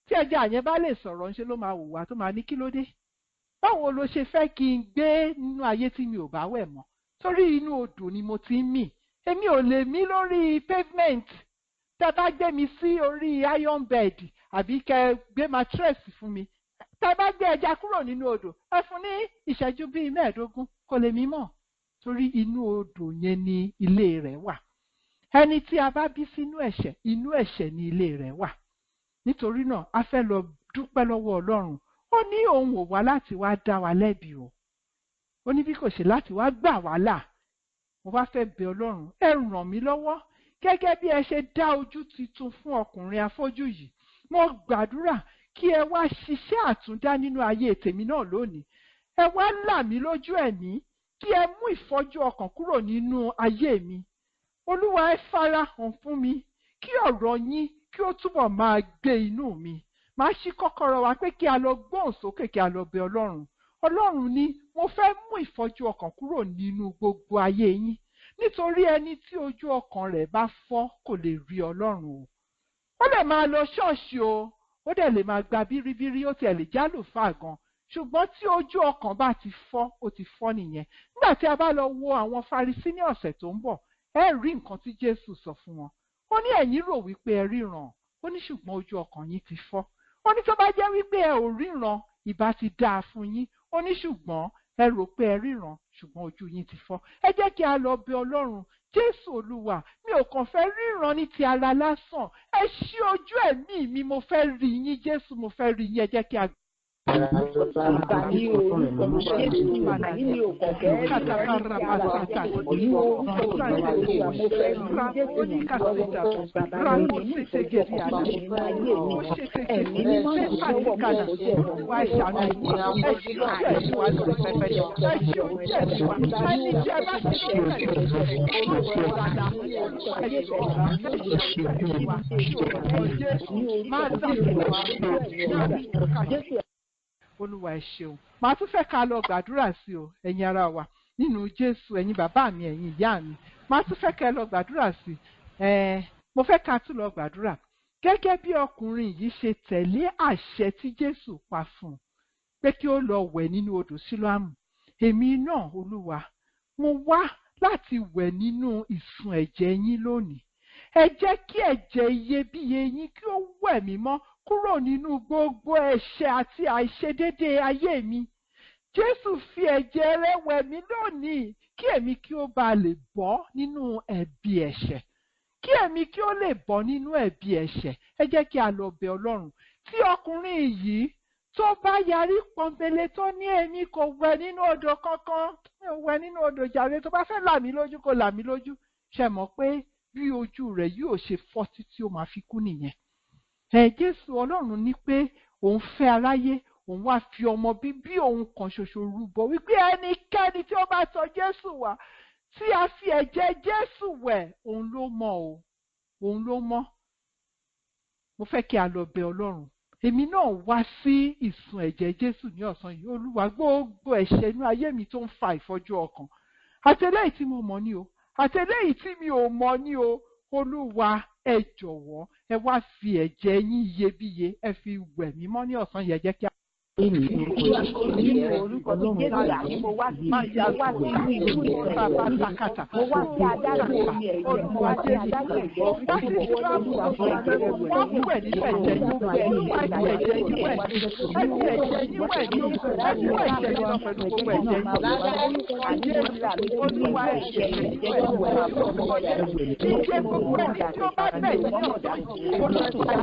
Tí ẹja yẹn bá lè sọ̀rọ̀, ńṣe ló máa wò wá tó máa ní, "Kí ló dé? Báwo ló ṣe fẹ́ kí n gbé nínú ayé tí mi ò bá wẹ̀ mọ́? Torí inú odò ni mo ti ń mì, èmi ò lè mí lórí pavement. Tẹ bá gbé mi sí orí iron bed àbí kẹ gbé mattress fún mi." Tẹ bá gbé ẹja kúrò nínú odò, ẹ fún ní ìṣẹ́jú bíi 15, kò lè mí mọ́, torí inú odò yẹn ni ilé rẹ̀ wà. Ẹni tí a bá bí sínú ẹ̀ṣẹ̀, inú ẹ̀ṣẹ̀ ni ilé rẹ̀ wà. Nítorí náà, a fẹ́ lọ dúpẹ́ lọ́wọ́ Ọlọ́run. Ó ní òun ò wá láti wá dá wa lẹ́bi o, ó ní bí kò ṣe láti wá gbà wá là. Mo wá fẹ́ bẹ̀ Ọlọ́run, ẹ ràn mí lọ́wọ́ gẹ́gẹ́ bí ẹ ṣe dá ojú tuntun fún ọkùnrin afọ́jú yìí. Mo gbàdúrà kí ẹ wá ṣiṣẹ́ àtúndá nínú ayé tèmi náà lónìí. Ẹ wá là mí lójú ẹ̀mí, kí ẹ mú ìfọ́jú ọkàn kúrò nínú ayé mi. Olúwa, ẹ farahàn fún mi, kí ọ̀rọ̀ yín kí ó túbọ̀ máa gbé inú mi. Máa ṣí kọ́kọ́rọ́ wa pé kí a lọ gbóhùn sókè, kí a lọ bẹ̀ Ọlọ́run. Ọlọ́run ní mo fẹ́ mú ìfọ́jú ọkàn kúrò nínú gbogbo ayé yín, nítorí ẹni tí ojú ọkàn rẹ̀ bá fọ́ kò lè rí Ọlọ́run o. Ó lè máa lọ ṣọ́ọ̀ṣì o, ó dẹ̀ lè máa gba bíríbírí, ó tiẹ̀ lè jálùfáà gan, ṣùgbọ́n tí ojú ọkàn bá ti fọ́, ó ti fọ́ nìyẹn. Nígbà tí a bá lọ wo àwọn Farisí ní ọ̀sẹ̀ tó ń bọ̀, ẹ rí nǹkan tí Jésù sọ fún wọn. Ó ní ẹ̀yin rò wípé ẹ ríran, ó ní ṣùgbọ́n ojú ọkàn yín ti fọ́. Ó ní tó bá jẹ́ wípé ẹ ò ríran, ìbá ti dáa fún yín. Ó ní ṣùgbọ́n ẹ rò pé ẹ ríran, ṣùgbọ́n ojú yín ti fọ́. Ẹ jẹ́ kí a lọ bẹ̀ Ọlọ́run. Jésù Olúwa, mi ò kàn fẹ́ ríran ní ti ara lásán, ẹ ṣí ojú ẹ̀mí mi. Mo fẹ́ rí yín, Jésù, mo fẹ́ rí yín. Ẹ jẹ́ kí a Ní orúkọ Jésù, àní mi ò kàn fẹ́ rí ní ti ara, ní orúkọ Olúwa, mo fẹ́ rí Jésù lọ́wọ́. Bàbá mi, mú ìfọ́jú ọkàn kúrò nínú ayé mi. Ẹ̀mí Mímọ́, ràn mí lọ́wọ́, mú ìfọ́jú ọkàn Wá ṣàánú ẹ, ṣí ojú ẹ̀mí wa lórí pẹpẹ, ẹ ṣí ojú ẹ̀mí wa. Ẹni tí ẹ bá ṣí lójú ẹ̀mí, Olúwa, ẹ ṣí ojú ẹ̀mí wa. Jésù máa dàpọ̀. Olúwa, ẹ ṣeun. Màá tún fẹ́ ká lọ gbàdúrà sí o, ẹ̀yin ará wa nínú Jésù, ẹ̀yin bàbá mi, ẹ̀yin ìyá mi. Màá tún fẹ́ kẹ́ lọ gbàdúrà sí ẹ. Mo fẹ́ ká tún lọ gbàdúrà gẹ́gẹ́ bí ọkùnrin yìí ṣe tẹ̀lé àṣẹ tí Jésù pa fún un pé kí ó lọ wẹ̀ nínú odò Sílóámù. Èmi náà, Olúwa, mo wá láti wẹ̀ nínú ìsun ẹ̀jẹ̀ yín lónìí. Ẹ jẹ́ kí ẹ̀jẹ̀ iyebíye yín kí ó wẹ̀ mí mọ́ kúrò nínú gbogbo ẹ̀ṣẹ̀ àti àìṣedédé ayé mi. Jésù, fi ẹ̀jẹ̀ rẹ̀ wẹ̀ mí lónìí, kí èmi kí ó bá lè bọ́ nínú ẹ̀bi ẹ̀ṣẹ̀, kí èmi kí ó lè bọ́ nínú ẹ̀bi ẹ̀ṣẹ̀. Ẹ jẹ́ kí a lọ bẹ̀ Ọlọ́run. Tí ọkùnrin yìí tó bá yarí pọ́nbélé, tó ní èmi kò wẹ̀ nínú odò kankan, mi ò wẹ̀ nínú odò jàre, tó bá fẹ́ là mí lójú, kó là mí lójú, ṣe mọ̀ pé bí ojú rẹ̀ yóò ṣe fọ́ títí ó máa fi kú nìyẹn. Ẹ Jésù, Ọlọ́run ní pé òun fẹ́ aráyé, òun wá fi ọmọ bíbí òun kan ṣoṣo rúbọ, wípé ẹnikẹ́ni tí ó bá tọ̀ Jésù wá, tí a fi ẹ̀jẹ̀ Jésù wẹ̀, òun ló mọ́ o, òun ló mọ́. Mo fẹ́ kí a lọ bẹ̀ Ọlọ́run. Èmi náà wá sí ìsun ẹ̀jẹ̀ Jésù ní ọ̀sán yìí. Olúwa, gbogbo ẹ̀ṣẹ̀ inú ayé mi tó ń fa ìfọ́jú ọkàn, àti eléyìí tí mo mọ̀ ní o, àti eléyìí tí mi ò mọ̀ ní o, Olúwa, ẹ jọ̀wọ́, ẹ wá fi ẹ̀jẹ̀ yín iyebíye, ẹ fi wẹ̀ mí mọ́ ní ọ̀sán yìí. Ẹ jẹ́ kí a Nínú orúkọ Jésù, àní mo wá sí inú ìlú ìfẹ́, mo wá sí adágún omi ẹ̀jẹ̀, mo wá sí adágún ẹ̀jẹ̀. Wá sí Sílóámù, wọ́n wẹ̀ nínú ẹ̀jẹ̀ yín. Olúwa, ẹ fi ẹ̀jẹ̀ yín wẹ̀, ẹ fi ẹ̀jẹ̀ yín wẹ̀ ní, ẹ fi ẹ̀jẹ̀ yín lọ pẹ̀lú gbogbo ẹ̀jẹ̀ yín. Olúwa, ẹ fi ẹ̀jẹ̀ yín wẹ̀. Ìjẹ́ gbogbo ẹni tí ó bá bẹ̀ yín ní ọ̀sán yìí, Olúwa,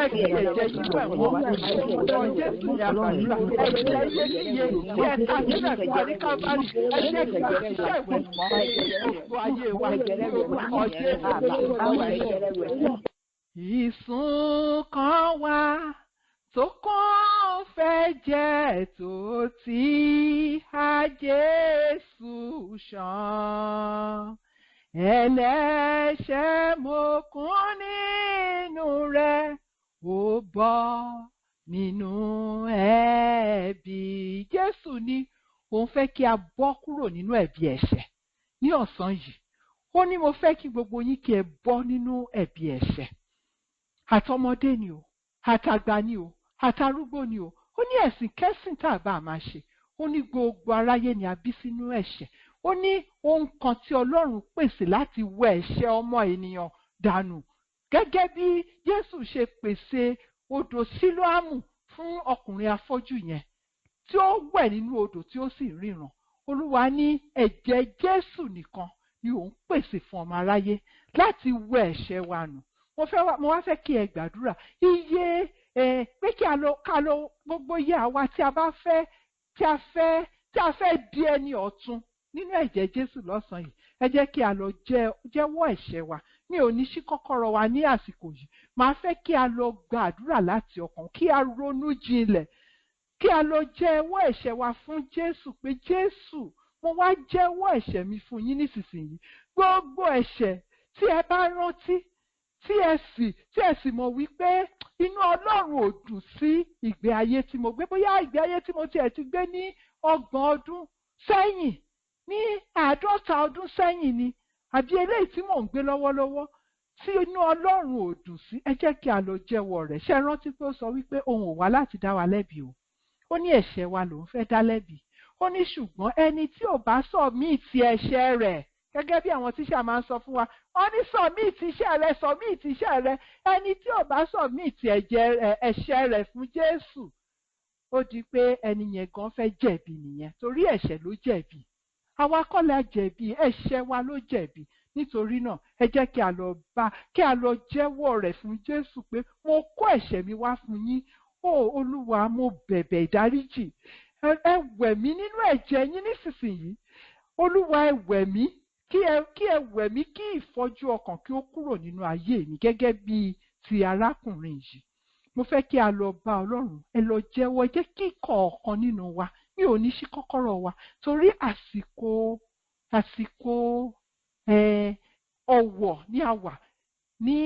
ẹ fi ẹ̀jẹ̀ yín wẹ̀ wọ́n. Orúkọ Jésù ní àgbàdúrà. Ẹ̀jẹ̀ iyebíye tí ẹ ta sílẹ̀ fún wa ní Káfárì, ẹ jẹ́ kí ó ṣiṣẹ́ ìwẹ̀ mọ́ gbogbo ayé wa. Orúkọ Jésù. Ìsun kan wà tó kún fẹ́jẹ̀ tó ti há Jésù ṣàn. Ẹlẹ́ṣẹ̀ mo kún nínú rẹ̀, ó bọ́ nínú ẹ̀bi. Jésù ní òun fẹ́ kí a bọ́ kúrò nínú ẹ̀bi ẹ̀ṣẹ̀ ní ọ̀sán yìí. Ó ní mo fẹ́ kí gbogbo yín kí ẹ bọ́ nínú ẹ̀bi ẹ̀ṣẹ̀. Àtọmọdé ni o, àtàgbà ni o, àtàrúgbó ni o. Ó ní ẹ̀sìn kẹ́sìn tá a bá máa ṣe. Ó ní gbogbo aráyé ni a bí sínú ẹ̀ṣẹ̀. Ó ní ohun kan tí Ọlọ́run pèsè láti wẹ ẹ̀ṣẹ̀ ọmọ ènìyàn dànù. Gẹ́gẹ́ bí Jésù ṣe pèsè odò Sílóámù fún ọkùnrin afọ́jú yẹn tí ó wẹ̀ nínú odò tí ó sì ríran. Olúwa ní ẹ̀jẹ̀ Jésù nìkan ni òun pèsè fún ọmọ aráyé láti wẹ ẹ̀ṣẹ̀ wa nù. Mo wá fẹ́ kí ẹ gbàdúrà iye ẹ pé kí a lọ ká lọ gbogbo iye àwa tí a bá fẹ́ tí a fẹ́ tí a fẹ́ di ẹni ọ̀tun nínú ẹ̀jẹ̀ Jésù lọ́sàn-án yìí. Ẹ jẹ́ kí a lọ jẹ́wọ́ ẹ̀ṣẹ̀ wa. Mi ò ní ṣí kọ́kọ́rọ́ wa ní àsìkò yìí. Màá fẹ́ kí a lọ gbàdúrà láti ọkàn, kí a ronú jinlẹ̀, kí a lọ jẹ́wọ́ ẹ̀ṣẹ̀ wa fún Jésù pé Jésù, mo wá jẹ́wọ́ ẹ̀ṣẹ̀ mi fún yín nísinsìnyí. Gbogbo ẹ̀ṣẹ̀ tí ẹ bá rántí, tí ẹ sì mọ̀ wípé inú Ọlọ́run ò dùn sí ìgbé ayé tí mo gbé, bóyá ìgbé ayé tí mo tiẹ̀ ti gbé ní 30 ọdún sẹ́yìn, ní 50 ọdún sẹ́yìn ni, àbí eléyìí tí mò ń gbé lọ́wọ́lọ́wọ́ tí inú Ọlọ́run ò dùn sí, ẹ jẹ́ kí a lọ jẹ́wọ́ rẹ̀. Ṣé ẹ rántí pé ó sọ wípé òun ò wá láti dá wa lẹ́bi o? Ó ní ẹ̀ṣẹ̀ wa lòun fẹ́ dá lẹ́bi. Ó ní ṣùgbọ́n ẹni tí ò bá submit ẹ̀ṣẹ̀ rẹ̀, gẹ́gẹ́ bí àwọn tíṣà máa ń sọ fún wa, wọ́n ní submit iṣẹ́ rẹ̀, submit iṣẹ́ rẹ̀. Ẹni tí ò bá submit ẹ̀ṣẹ̀ rẹ̀ fún Jésù, ó di pé ẹni yẹn gan fẹ́ jẹ̀bi nìyẹn, torí ẹ̀ṣẹ̀ ló jẹ̀bi. Àwa kọ́ la jẹ̀bi, ẹ̀ṣẹ̀ wa ló jẹ̀bi. Nítorí náà, ẹ jẹ́ kí a lọ bá kí a lọ jẹ́wọ́ rẹ̀ fún Jésù pé mo kó ẹ̀ṣẹ̀ mi wá fún yín o, Olúwa, mo bẹ̀bẹ̀ ìdáríjì. Ẹ wẹ̀ mí nínú ẹ̀jẹ̀ yín nísinsìnyí. Olúwa, ẹ wẹ̀ mí, kí ẹ wẹ̀ mí, kí ìfọ́jú ọkàn kí ó kúrò nínú ayé mi gẹ́gẹ́ bí ti arákùnrin yìí. Mo fẹ́ kí a lọ bá Ọlọ́run. Ẹ lọ jẹ́wọ́. Jẹ́ kí kọ̀ọ̀kan nínú wa, mi ò ní ṣí kọ́kọ́rọ́ wa torí àsìkò ọ̀wọ̀ ní a wà ní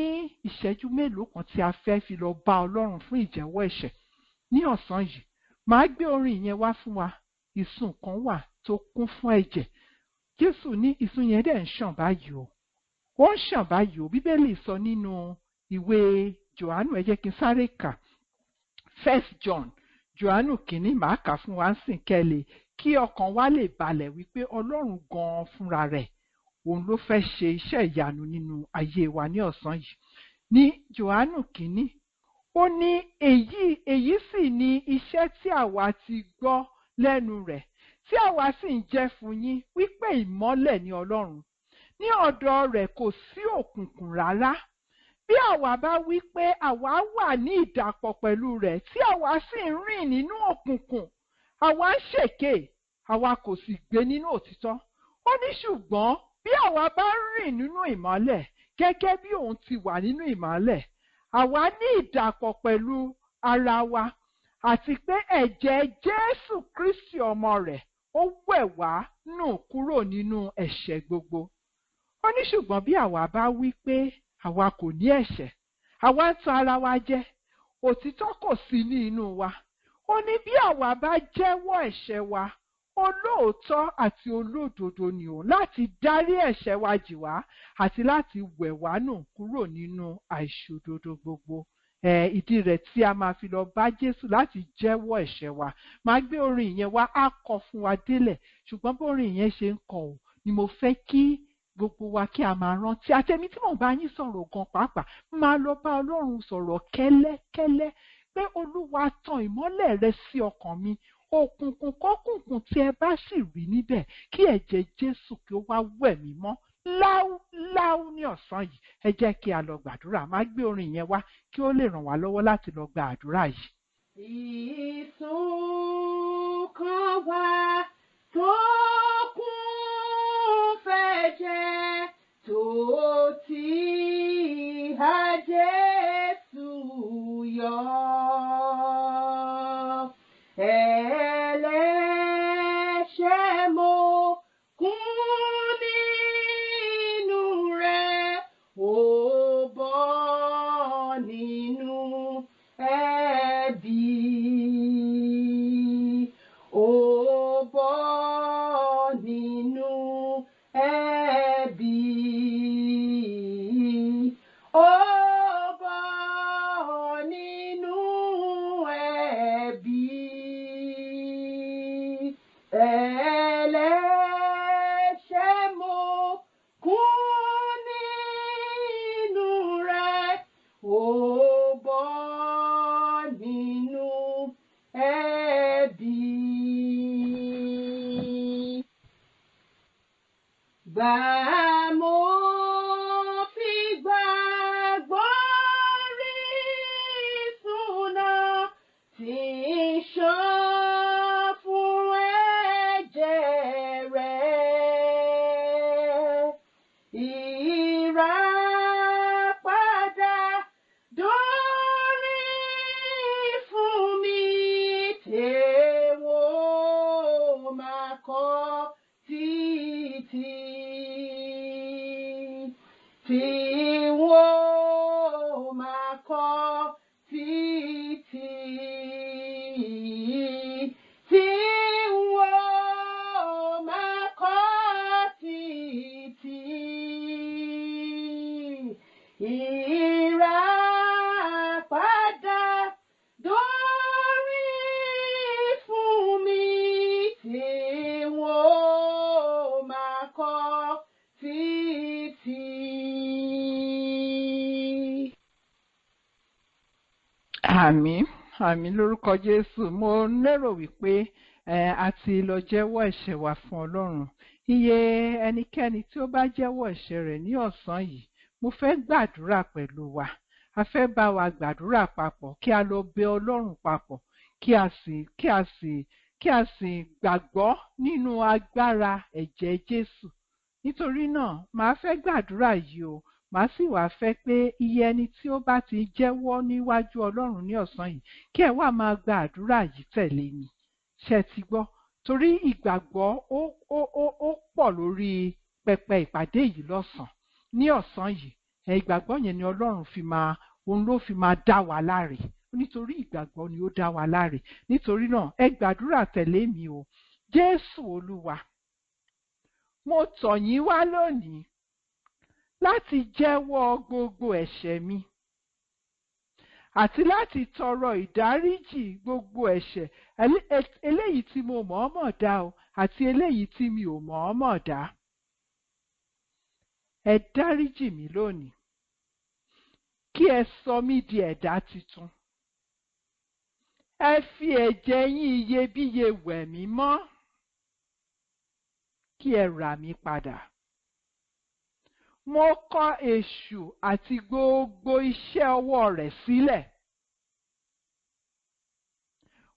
ìṣẹ́jú mélòó kan tí a fẹ́ fi lọ bá Ọlọ́run fún ìjẹ́wọ́ ẹ̀ṣẹ̀ ní ọ̀sán yìí. Màá gbé orin yẹn wá fún wa. Ìsun kan wà tó kún fún ẹ̀jẹ̀. Jésù ní ìsun yẹn dẹ̀ ń ṣàn báyìí o, ó ń ṣàn báyìí o. Bíbélì sọ nínú ìwé Jòhánù, ẹ jẹ́ kí n sáré kà, First John, Jòhánù kìíní, màá kà fún wa ń sìn kẹ́lẹ̀ kí ọkàn wa lè balẹ̀ wípé Ọlọ́run gan-an fúnra rẹ̀, òun ló fẹ́ ṣe iṣẹ́ ìyanu nínú ayé wa ní ọ̀sán yìí. Ní Jòhánù kìíní, ó ní èyí sì ni iṣẹ́ tí àwa ti gbọ́ lẹ́nu rẹ̀, tí àwa sì ń jẹ́ fún yín, wípé ìmọ́lẹ̀ ni Ọlọ́run, ní ọ̀dọ̀ rẹ̀ kò sí òkùnkùn rárá. Bí àwa bá wí pé àwa wà ní ìdàpọ̀ pẹ̀lú rẹ̀, tí àwa sì ń rìn nínú òkùnkùn, àwa ń ṣèké, àwa kò sì gbé nínú òtítọ́. Ó ní ṣùgbọ́n bí àwa bá ń rìn nínú ìmọ́lẹ̀ gẹ́gẹ́ bí òun ti wà nínú ìmọ́lẹ̀, àwa ní ìdàpọ̀ pẹ̀lú ara wa, àti pé ẹ̀jẹ̀ Jésù Kristi ọmọ rẹ̀, ó wẹ̀ wá nù kúrò nínú ẹ̀ṣẹ̀ gbogbo. Ó ní ṣùgbọ́n bí àwa bá wí pé àwa kò ní ẹ̀ṣẹ̀, àwa ń tan ara wa jẹ, òtítọ́ kò sí ní inú wa. Ó ní bí àwa bá jẹ́wọ́ ẹ̀ṣẹ̀ wa, olóòótọ́ àti olódodo ni òun láti dárí ẹ̀ṣẹ̀ wa jì wá àti láti wẹ̀ wá nù kúrò nínú àìṣòdodo gbogbo. Ìdí rẹ̀ tí a máa fi lọ bá Jésù láti jẹ́wọ́ ẹ̀ṣẹ̀ wa. Máa gbé orin yẹn wá, á kọ fún wa délẹ̀. Ṣùgbọ́n bí orin yẹn ṣe ń kọ ò ni mo fẹ́ kí gbogbo wa kí a máa rántí, àtẹ̀mí tí mò ń bá yín sọ̀rọ̀ gan pàápàá, máa lọ bá Ọlọ́run sọ̀rọ̀ kẹ́lẹ́kẹ́lẹ́ pé Olúwa, tan ìmọ́lẹ̀ rẹ sí ọkàn mi. Òkùnkùn kọ́kùnkùn tí ẹ bá sì rí níbẹ̀, kí ẹ̀jẹ̀ Jésù kí ó wá wẹ̀ mí mọ́ láúláú ní ọ̀sán yìí. Ẹ jẹ́ kí a lọ gbàdúrà. Má gbé orin yẹn wá kí ó lè ràn wá lọ́wọ́ láti lọ gba àdúrà yìí. Ìsun kan wà tó kún fẹ́jẹ̀ tó ti ìhà Jésù yọ. Gbà mo fi gbàgbọ́ rí ìtùnà tí ń ṣàn fún ẹ̀jẹ̀ rẹ̀. Ìràpadà dórí fún mi tèwọ́ máa kọ́ títí. Tí wọ́n máa kọ́ títí. Tí wọ́n máa kọ́ títí. Ìràpadà dórí fún mi tí wọ́n máa kọ́ títí. Àmín, àmín lórúkọ Jésù. Mo lérò wípé a ti lọ jẹ́wọ́ ẹ̀ṣẹ̀ wa fún Ọlọ́run. Iye ẹnikẹ́ni tí ó bá jẹ́wọ́ ẹ̀ṣẹ̀ rẹ̀ ní ọ̀sán yìí, mo fẹ́ gbàdúrà pẹ̀lú wa. A fẹ́ bá wa gbàdúrà papọ̀ kí a lọ bẹ Ọlọ́run papọ̀ kí a sì gbàgbọ́ nínú agbára ẹ̀jẹ̀ Jésù. Nítorí náà, màá fẹ́ gbàdúrà yìí o. Màá sì wá fẹ́ pé iye ẹni tí ó bá ti jẹ́wọ́ níwájú Ọlọ́run ní ọ̀sán yìí, kí ẹ wá máa gba àdúrà yìí tẹ̀lé mi. Ṣé ẹ ti gbọ́? Torí ìgbàgbọ́ ó pọ̀ lórí pẹpẹ ìpàdé yìí lọ́sàn-án. Ní ọ̀sán yìí, ìgbàgbọ́ yẹn ni Ọlọ́run fi máa, òun ló fi máa dá wa láre. Nítorí ìgbàgbọ́ ni ó dá wa láre. Nítorí náà, ẹ gbàdúrà tẹ̀lé mi o. Jésù Olúwa, mo tọ̀ yín wá lónìí láti jẹ́wọ́ gbogbo ẹ̀ṣẹ̀ mi àti láti tọrọ ìdáríjì gbogbo ẹ̀ṣẹ̀ eléyìí tí mo mọ̀ọ́mọ̀ dá o àti eléyìí tí mi ò mọ̀ọ́mọ̀ dá. Ẹ dáríjì mí lónìí kí ẹ sọ mí di ẹ̀dá tuntun. Ẹ fi ẹ̀jẹ̀ yín iyebíye wẹ̀ mí mọ́ kí ẹ rà mí padà. Mo kọ èṣù àti gbogbo iṣẹ́ ọwọ́ rẹ̀ sílẹ̀.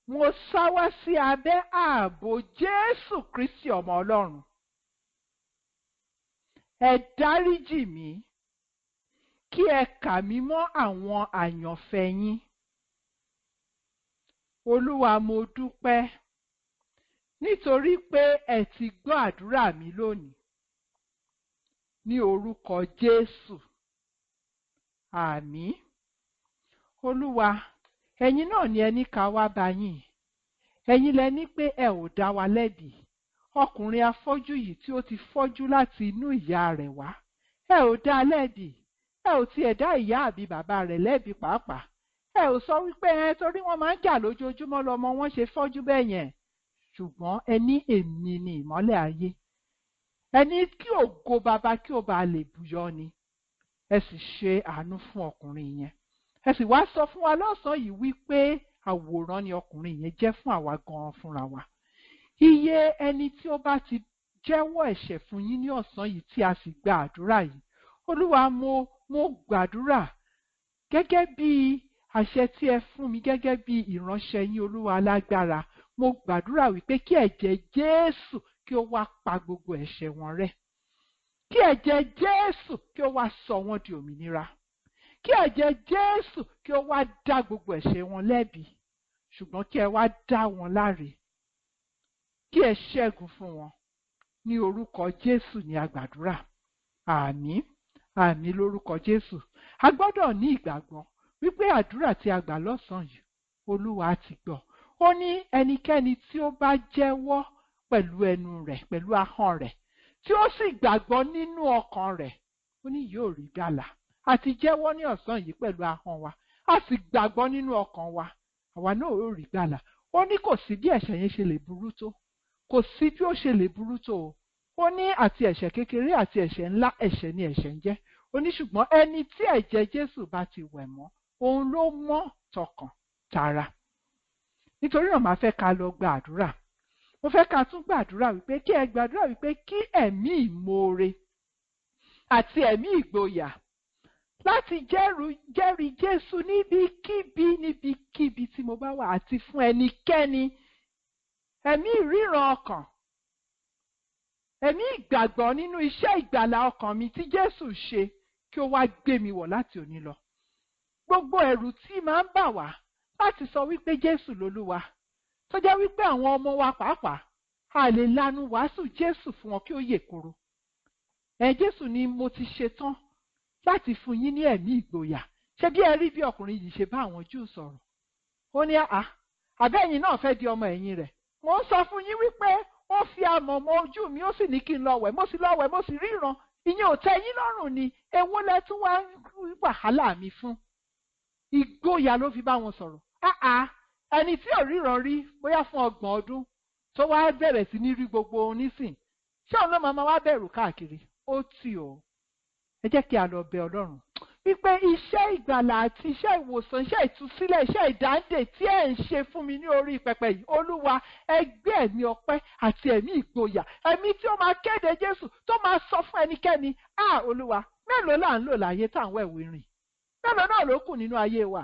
Mo sá wá sí abẹ́ ààbò Jésù Kristi ọmọ Ọlọ́run. Ẹ dáríjì mí kí ẹ kà mí mọ́ àwọn àyànfẹ́ yín. Olúwa, mo dúpẹ́ nítorí pé ẹ ti gbọ́ àdúrà mi lónìí. Ní orúkọ Jésù. Àmín. Olúwa, ẹ̀yin náà ni ẹní ká wá bá yín. Ẹ̀yin lẹ ní pé ẹ ò dá wa lẹ́bi. Ọkùnrin afọ́jú yìí tí ó ti fọ́jú láti inú ìyá rẹ̀ wá. Ẹ ò dá a lẹ́bi. Ẹ ò tiẹ̀ dá ìyá àbí bàbá rẹ̀ lẹ́bi pàápàá. Ẹ ò sọ wípé ẹ torí wọ́n máa ń jà lójoojúmọ́ lọmọ wọn ṣe fọ́jú bẹ́ẹ̀ yẹn. Ṣùgbọ́n ẹ ní èmi ni ìmọ́lẹ̀ ayé. Ẹ ní kí ògo baba kí ó ba lè bùyọ ni. Ẹ sì ṣe àánú fún ọkùnrin yẹn. Ẹ sì wá sọ fún wa lọ́sàn-án yìí wípé àwòrán ni ọkùnrin yẹn jẹ́ fún àwa gan-an fúnra wa. Iye ẹni tí ó bá ti jẹ́wọ́ ẹ̀ṣẹ̀ fún yín ní ọ̀sán yìí tí a sì gba àdúrà yìí. Olúwa, mo gbàdúrà gẹ́gẹ́ bí àṣẹ tí ẹ fún mi gẹ́gẹ́ bí ìránṣẹ́ yín, Olúwa alágbára. Mo gbàdúrà wípé kí ẹ̀jẹ̀ Jésù kí ó wá pa gbogbo ẹ̀ṣẹ̀ wọn rẹ́. Kí ẹ̀jẹ̀ Jésù kí ó wá sọ wọ́n di òmìnira. Kí ẹ̀jẹ̀ Jésù kí ó wá dá gbogbo ẹ̀ṣẹ̀ wọn lẹ́bi. Ṣùgbọ́n kí ẹ wá dá wọn láre. Kí ẹ ṣẹ́gun fún wọn. Ní orúkọ Jésù ni a gbàdúrà. Àmín. Àmín lórúkọ Jésù. A gbọ́dọ̀ ní ìgbàgbọ́ wípé àdúrà tí a gbà lọ́sàn-án yìí, Olúwa ti gbọ́. Ó ní ẹnikẹ́ni tí ó bá jẹ́wọ́ pẹ̀lú ẹnu rẹ̀, pẹ̀lú ahọ́n rẹ̀, tí ó sì gbàgbọ́ nínú ọkàn rẹ̀, ó ní yóò rí gbàlà. A ti jẹ́wọ́ ní ọ̀sán yìí pẹ̀lú ahọ́n wa, a sì gbàgbọ́ nínú ọkàn wa, àwa náà ó rí gbàlà. Ó ní kò sí bí ẹ̀ṣẹ̀ yẹn ṣe lè burú tó. Kò sí bí ó ṣe lè burú tó o. Ó ní àti ẹ̀ṣẹ̀ kékeré àti ẹ̀ṣẹ̀ ńlá, ẹ̀ṣẹ̀ ni ẹ̀ṣẹ̀ ń jẹ́. Ó ní ṣùgbọ́n ẹni tí ẹ̀jẹ̀ Jésù bá ti wẹ̀ mọ́, òun ló mọ́ tọkàn tara. Nítorí náà, màá fẹ́ ká lọ gba àdúrà. Mo fẹ́ ká tún gbàdúrà wípé kí ẹ gbàdúrà wípé kí ẹ̀mí ìmoore àti ẹ̀mí ìgboyà láti jẹ́rìí Jésù níbikíbi níbikíbi tí mo bá wà àti fún ẹnikẹ́ni. Ẹ̀mí ìríran ọkàn, ẹ̀mí ìgbàgbọ́ nínú iṣẹ́ ìgbàlà ọkàn mi tí Jésù ṣe kí ó wá gbé mi wọ̀ láti òní lọ. Gbogbo ẹ̀rù tí máa ń bà wá láti sọ wípé Jésù lolúwa, tó jẹ́ wípé àwọn ọmọ wa pàápàá a lè lanu wàásù Jésù fún wọn kí ó yè koro. Ẹ Jésù ni mo ti ṣe tán láti fún yín ní ẹ̀mí ìgboyà. Ṣé bí ẹ rí bí ọkùnrin yìí ṣe bá àwọn Júù sọ̀rọ̀? Ó ní àá, àbẹ́yìn náà fẹ́ di ọmọ ẹ̀yìn rẹ̀. Mo ń sọ fún yín wípé ó fi amọ̀ mọ ojú mi, ó sì ní kí n lọ wẹ̀, mo sì lọ wẹ̀, mo sì ríran. Ìyẹn ò tẹ́ yín lọ́rùn ni, èwo lẹ tún wá wàhálà mi fún? Ìgboyà ló fi bá wọn sọ̀rọ̀. Àá, ẹni tí ò ríran rí bóyá fún 30 ọdún tó wá bẹ̀rẹ̀ sí ní rí gbogbo ohun nísìn, ṣé òun ló máa wá bẹ̀rù káàkiri? Ó tì ó. Ẹ jẹ́ kí a lọ bẹ Ọlọ́run wípé iṣẹ́ ìgbàlà àti iṣẹ́ ìwòsàn, iṣẹ́ ìtúsílẹ̀, iṣẹ́ ìdáǹdè tí ẹ̀ ń ṣe fún mi ní orí pẹpẹ yìí, Olúwa, ẹ gbé ẹ̀mí ọpẹ́ àti ẹ̀mí ìgboyà, ẹ̀mí tí ó máa kéde Jésù, tó máa sọ fún ẹnikẹ́ni, á Olúwa, mélòó là ń lò láyé tá à ń wẹ̀wé rìn? Mélòó náà ló kù nínú ayé wa?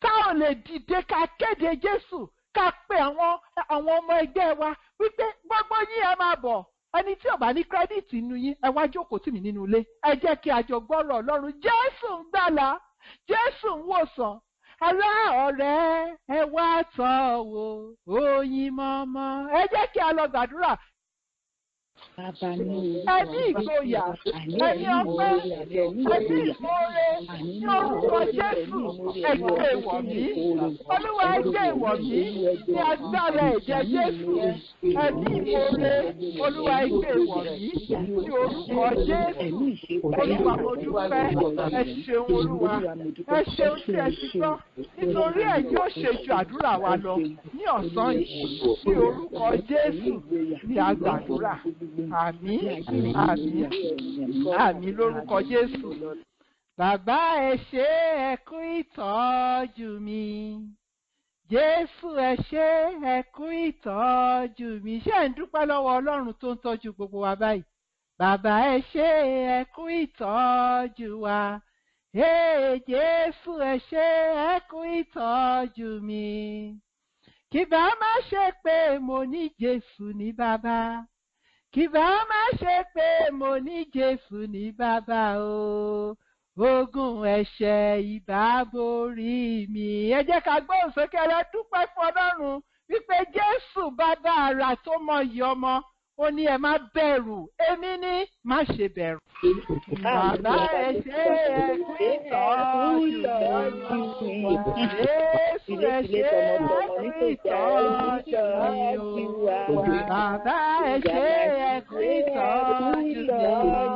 Tá ò lè dìde ká kéde Jésù, ká pe àwọn ọmọ ẹgbẹ́ wa wípé gbogbo yín ẹ máa bọ̀. Ẹni tí ò bá ní kírẹ́dìtì nínú yín, ẹ wá jókòó tì mí nínú ilé. Ẹ jẹ́ kí a jọ gbọ́rọ̀ Ọlọ́run. Jésù ń gbàlà, Jésù ń wòsàn. Ará ọ̀rẹ́, ẹ wá tọ́ wò oyin mọ́mọ́. Ẹ jẹ́ kí a lọ gbàdúrà. Ẹ̀mí ìgboyà, ẹ̀mí ọpẹ́, ẹ̀mí ìmoore ní orúkọ Jésù, ẹ gbé wọ̀ mí. Olúwa, ẹ gbé wọ̀ mí ní agbára ẹ̀jẹ̀ Jésù. Ẹ̀mí ìmoore, Olúwa, ẹ gbé wọ̀ mí ní orúkọ Jésù. Olúwa, mo dúpẹ́, ẹ ṣeun Olúwa, ẹ ṣeun tí ẹ ti gbọ́, nítorí ẹ yóò ṣe ju àdúrà wa lọ ní ọ̀sán yìí ní orúkọ Jésù ní a gbàdúrà. Àmín, àmín, àmín lórúkọ Jésù. Bàbá, ẹ ṣé, ẹ kú ìtọ́jú mi. Jésù, ẹ ṣé, ẹ kú ìtọ́jú mi. Ṣé ẹ̀ ń dúpẹ́ lọ́wọ́ Ọlọ́run tó ń tọ́jú gbogbo wa báyìí? Bàbá, ẹ ṣé, ẹ kú ìtọ́jú wa. Ee Jésù, ẹ ṣé, ẹ kú ìtọ́jú mi. Kì bá má ṣe pé mo ní Jésù ní bàbá. Kì bá má ṣe pé mo ní Jésù ní bàbá o. Ogun ẹ̀ṣẹ̀ ìbá borí mi. Ẹ jẹ́ ká gbóhùn sókè, ẹ lọ dúpẹ́ fún Ọlọ́run wípé Jésù bàbá àrà tó mọyì ọmọ, ó ní ẹ má bẹ̀rù, èmi ní má ṣe bẹ̀rù. Bàbá, ẹ ṣé, ẹ kú ìtọ́jú mi. Jésù, ẹ ṣé, ẹ kú ìtọ́jú mi o. Bàbá, ẹ ṣé, ẹ kú ìtọ́jú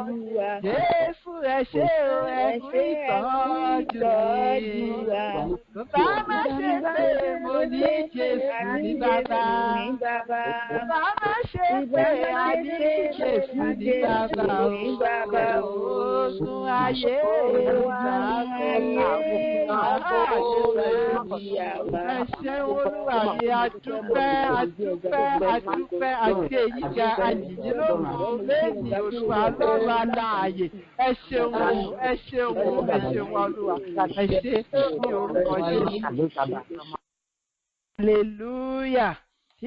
mi. Jésù, ẹ ṣé, ẹ kú ìtọ́jú mi. Bàbá, má ṣe pé mo ní Jésù ní bàbá. Bàbá, má ṣe pé a ní Jésù ní bàbá o. Ogun ayé ìgbà. Ẹ ṣé Olúwa mi, a dúpẹ́, a dúpẹ́, a dúpẹ́, àti èyí ga àyìnyín lógo lẹ́yìn Olúwa Ọlọ́run alààyè. Ẹ ṣeun o, ẹ ṣeun o, ẹ ṣeun Olúwa, ẹ ṣé ní orúkọ Jésù. Hallelujah.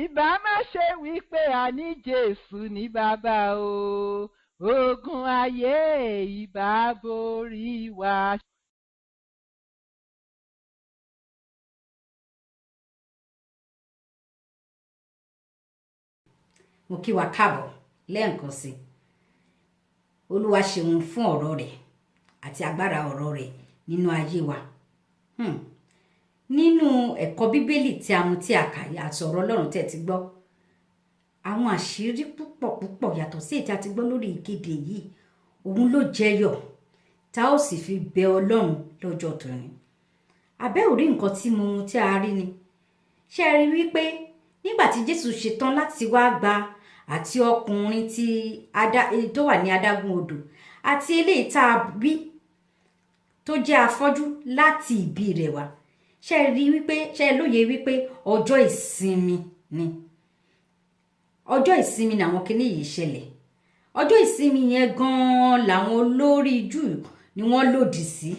Ìbá má ṣe wípé a ní Jésù ní bàbá o. Ogun ayé ìbá borí wa. Mo kí wa káàbọ̀ lẹ́ẹ̀kan sí. Olúwa ṣeun fún ọ̀rọ̀ rẹ̀ àti agbára ọ̀rọ̀ rẹ̀ nínú ayé wa. Nínú ẹ̀kọ́ Bíbélì tí a mú tí a kà àti ọ̀rọ̀ Ọlọ́run tẹ́ ti gbọ́, àwọn àṣírí púpọ̀ púpọ̀ yàtọ̀ sí èyí tí a ti gbọ́ lórí ìkéde yìí, òun ló jẹyọ tá ó sì fi bẹ Ọlọ́run lọ́jọ́ tòní. Àbẹ́ ò rí nǹkan tí mo tí a rí ni. Ṣé ẹ rí wípé nígbà tí Jésù ṣetán láti wá gba àti ọkùnrin tí tó wà ní adágún odò àti eléyìí tá a bí tó jẹ́ afọ́jú láti ìbí rẹ̀ wá, ṣé ẹ rí wípé, ṣé ẹ lóye wípé ọjọ́ ìsinmi ni? Ọjọ́ ìsinmi làwọn kinní yìí ṣẹlẹ̀. Ọjọ́ ìsinmi yẹn gan-an làwọn olórí Júù ni wọ́n lòdì sí.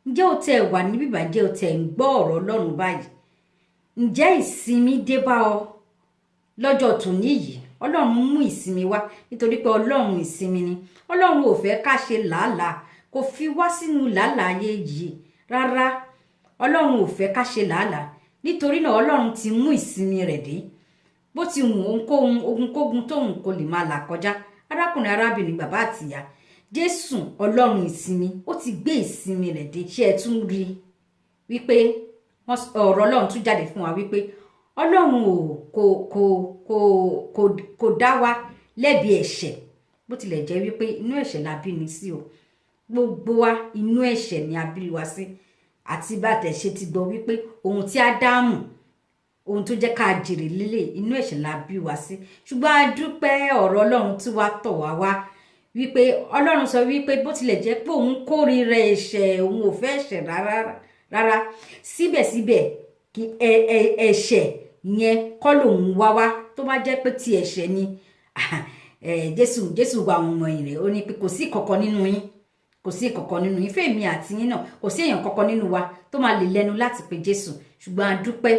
Ǹjẹ́ o tẹ wà níbí bá? Ǹjẹ́ o tẹ ń gbọ́ ọ̀rọ̀ Ọlọ́run báyìí? Ǹjẹ́ ìsinmi dé bá ọ lọ́jọ́ tòní yìí? Ọlọ́run mú ìsinmi wá nítorí pé Ọlọ́run ìsinmi ni. Ọlọ́run ò fẹ́ ká ṣe làálàá, kò fi wá sínú làálàá ayé yìí rárá. Ọlọ́run ò fẹ́ ká ṣe làálàá, nítorí náà Ọlọ́run ti mú ìsinmi rẹ̀ dé. Bó ti wù ohunkóhun, ogunkógun tóun kò lè máa là kọjá, arákùnrin, arábìnrin, bàbá àtìyá, Jésù Ọlọ́run ìsinmi, ó ti gbé ìsinmi rẹ̀ dé. Ṣé ẹ tún rí wípé ọ̀rọ̀ Ọlọ́run tún jáde fún wa wípé Ọlọ́run ò kò kò kò kò kò dá wa lẹ́bi ẹ̀ṣẹ̀, bó tilẹ̀ jẹ́ wípé inú ẹ̀ṣẹ̀ la bí ni sí o. Gbogbo wa, inú ẹ̀ṣẹ̀ ni a bí wa sí, àti bá tẹ̀ ṣe ti gbọ́ wípé ohun tí Ádámù, ohun tó jẹ́ ká jèrè lélẹ̀, inú ẹ̀ṣẹ̀ la bí wa sí. Ṣùgbọ́n a dúpẹ́, ọ̀rọ̀ Ọlọ́run tí wàá tọ̀ wá wá wípé Ọlọ́run sọ wípé bó tilẹ̀ jẹ́ pé òun kórìíra ẹ̀ṣẹ̀, òun ò fẹ́ ẹ̀ṣẹ̀ rárá rárá, síbẹ̀síbẹ̀ kí ẹ ẹ ẹ̀ṣẹ̀ yẹn kọ́ lòun wá wá. Tó bá jẹ́ pé ti ẹ̀ṣẹ̀ ni, Jésù gba àwọn ọmọ rẹ̀, ó ní pé kò sí kankan nínú yín, kò sí kankan nínú yín. Fèmí àti yín náà, kò sí èèyàn kankan nínú wa tó máa lè lẹ́nu láti pe Jésù. Ṣùgbọ́n a dúpẹ́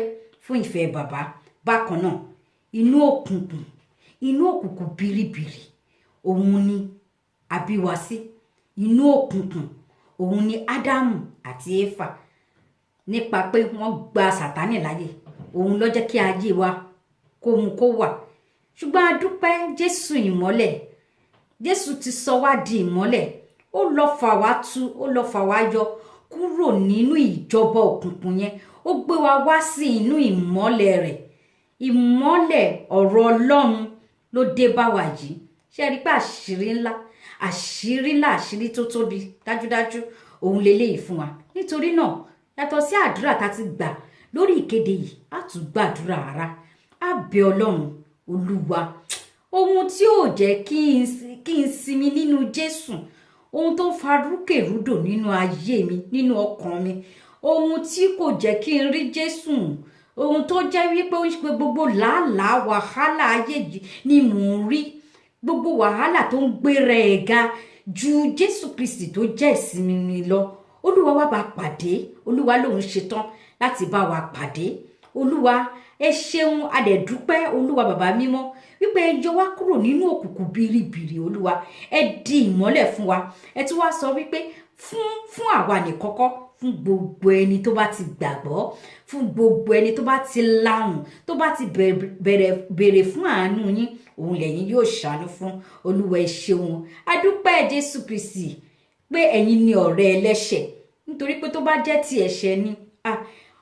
fún ìfẹ́ bàbá. Bákan náà, inú òkùnkùn, inú òkùnkùn biribiri òun ni a bí wa sí. Inú òkùnkùn òun ni Ádámù àti Éfà, nípa pé wọ́n gba Sátánì láyè, òun ló jẹ́ kí ayé wa kó mu kó wà. Ṣùgbọ́n a dúpẹ́, Jésù ìmọ́lẹ̀, Jésù ti sọ wá di ìmọ́lẹ̀. Ó lọ fà wá tú, ó lọ fà wá yọ kúrò nínú ìjọba òkùnkùn yẹn, ó gbé wa wá sí inú ìmọ́lẹ̀ rẹ̀. Ìmọ́lẹ̀ ọ̀rọ̀ Ọlọ́run ló dé bá wa yìí. Ṣé ẹ rí pé àṣírí ńlá, àṣírí ńlá, àṣírí tó tóbi dájúdájú òun leléyìí fún wa? Nítorí náà, yàtọ̀ sí àdúrà tá a ti gbà lórí ìkéde yìí, á tún gbàdúrà ara, á bẹ Ọlọ́run. Olúwa, ohun tí ò jẹ́ kí n sinmi nínú Jésù, ohun tó ń fa rúkèrúdò nínú ayé mi, nínú ọkàn mi, ohun tí kò jẹ́ kí n rí Jésù, ohun tó jẹ́ wípé ó ń ṣe gbogbo làálàá wàhálà ayé yìí ni mò ń rí, gbogbo wàhálà tó ń gbéra ẹ̀ ga ju Jésù Kristi tó jẹ́ ìsinmi mi lọ, Olúwa, wá bá pàdé. Olúwa lòun ṣetán láti bá wa pàdé. Olúwa, ẹ ṣeun, a dẹ̀ dúpẹ́. Olúwa bàbá mímọ́, wípé ẹ yọ wá kúrò nínú òkùnkùn biribiri. Olúwa, ẹ di ìmọ́lẹ̀ fún wa. Ẹ tún wá sọ wípé fún àwa nìkọ́kọ́, fún gbogbo ẹni tó bá ti gbàgbọ́, fún gbogbo ẹni tó bá ti lahùn, tó bá ti bẹ̀rẹ̀ béèrè fún àánú yín, òun lẹ́yìn yóò ṣàánú fún. Olúwa, ẹ ṣeun, a dúpẹ́. Jésù Kristi, pé ẹ̀yin ni ọ̀rẹ́ ẹlẹ́ṣẹ̀, nítorí pé tó bá jẹ́ ti ẹ̀ṣẹ̀ ni, ah,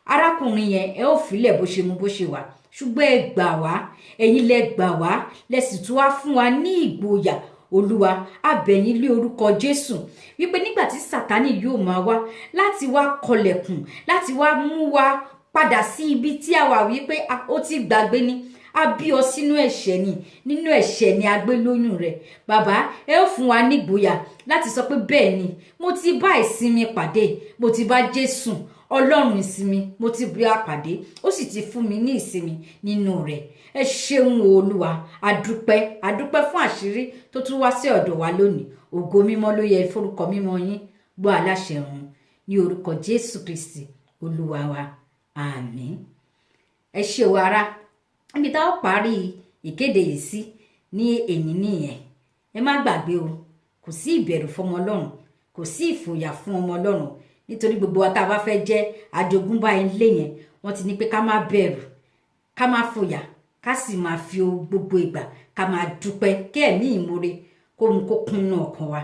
arákùnrin yẹn, ẹ ó filẹ̀ bó ṣe mu bó ṣe wà. Ṣùgbọ́n ẹ gbà wá, ẹ̀yin lẹ gbà wá, lẹ sì tún wá fún wa ní ìgboyà. Olúwa, a bẹ̀ yín lé orúkọ Jésù wípé nígbà tí Sátánì yóò máa wá láti wá kọlẹ̀kùn, láti wá mú wa padà sí ibi tí a wà, wípé ó ti gbàgbé ni a bí ọ sínú ẹ̀ṣẹ̀ ni, nínú ẹ̀ṣẹ̀ ni a gbé lóyún rẹ̀, bàbá, ẹ ó fún wa nígboyà láti sọ pé bẹ́ẹ̀ ni, mo ti bá ìsinmi pàdé, mo ti bá Jésù Ọlọ́run ìsinmi, mo ti bí a pàdé, ó sì ti fún mi ní ìsinmi nínú rẹ̀. Ẹ ṣeun o, Olúwa, adúpẹ́, adúpẹ́ fún àṣírí tó tún wá sí ọ̀dọ̀ wa lónìí. Ògo mímọ́ ló yẹ forúkọ mímọ́ yín. Gbọ́ aláṣẹ ọ̀run ní orúkọ Jésù Kristi Olúwa wa, àmín. Ẹ ṣé o, ará. Níbi tá a parí ìkéde yìí sí ní èní nìyẹn. Ẹ má gbàgbé o, kò sí ìbẹ̀rù fọmọ Ọlọ́run, kò sí ìfòyà fún ọmọ Ọlọ́run, nítorí gbogbo wa tá a bá fẹ́ jẹ́ àjogúnbá ilé yẹn, wọ́n ti ní pé ká má bẹ̀rù, ká má fòyà, ká sì máa fi gbogbo ìgbà ká máa dúpẹ́, kí ẹ̀mí ìmoore kó mú kó kúnnú ọkàn wa.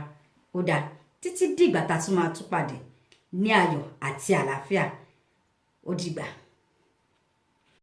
Ó dáa, títí dìgbà tá a tún máa tún pàdé ní ayọ̀ àti àlàáfíà, ó dìgbà.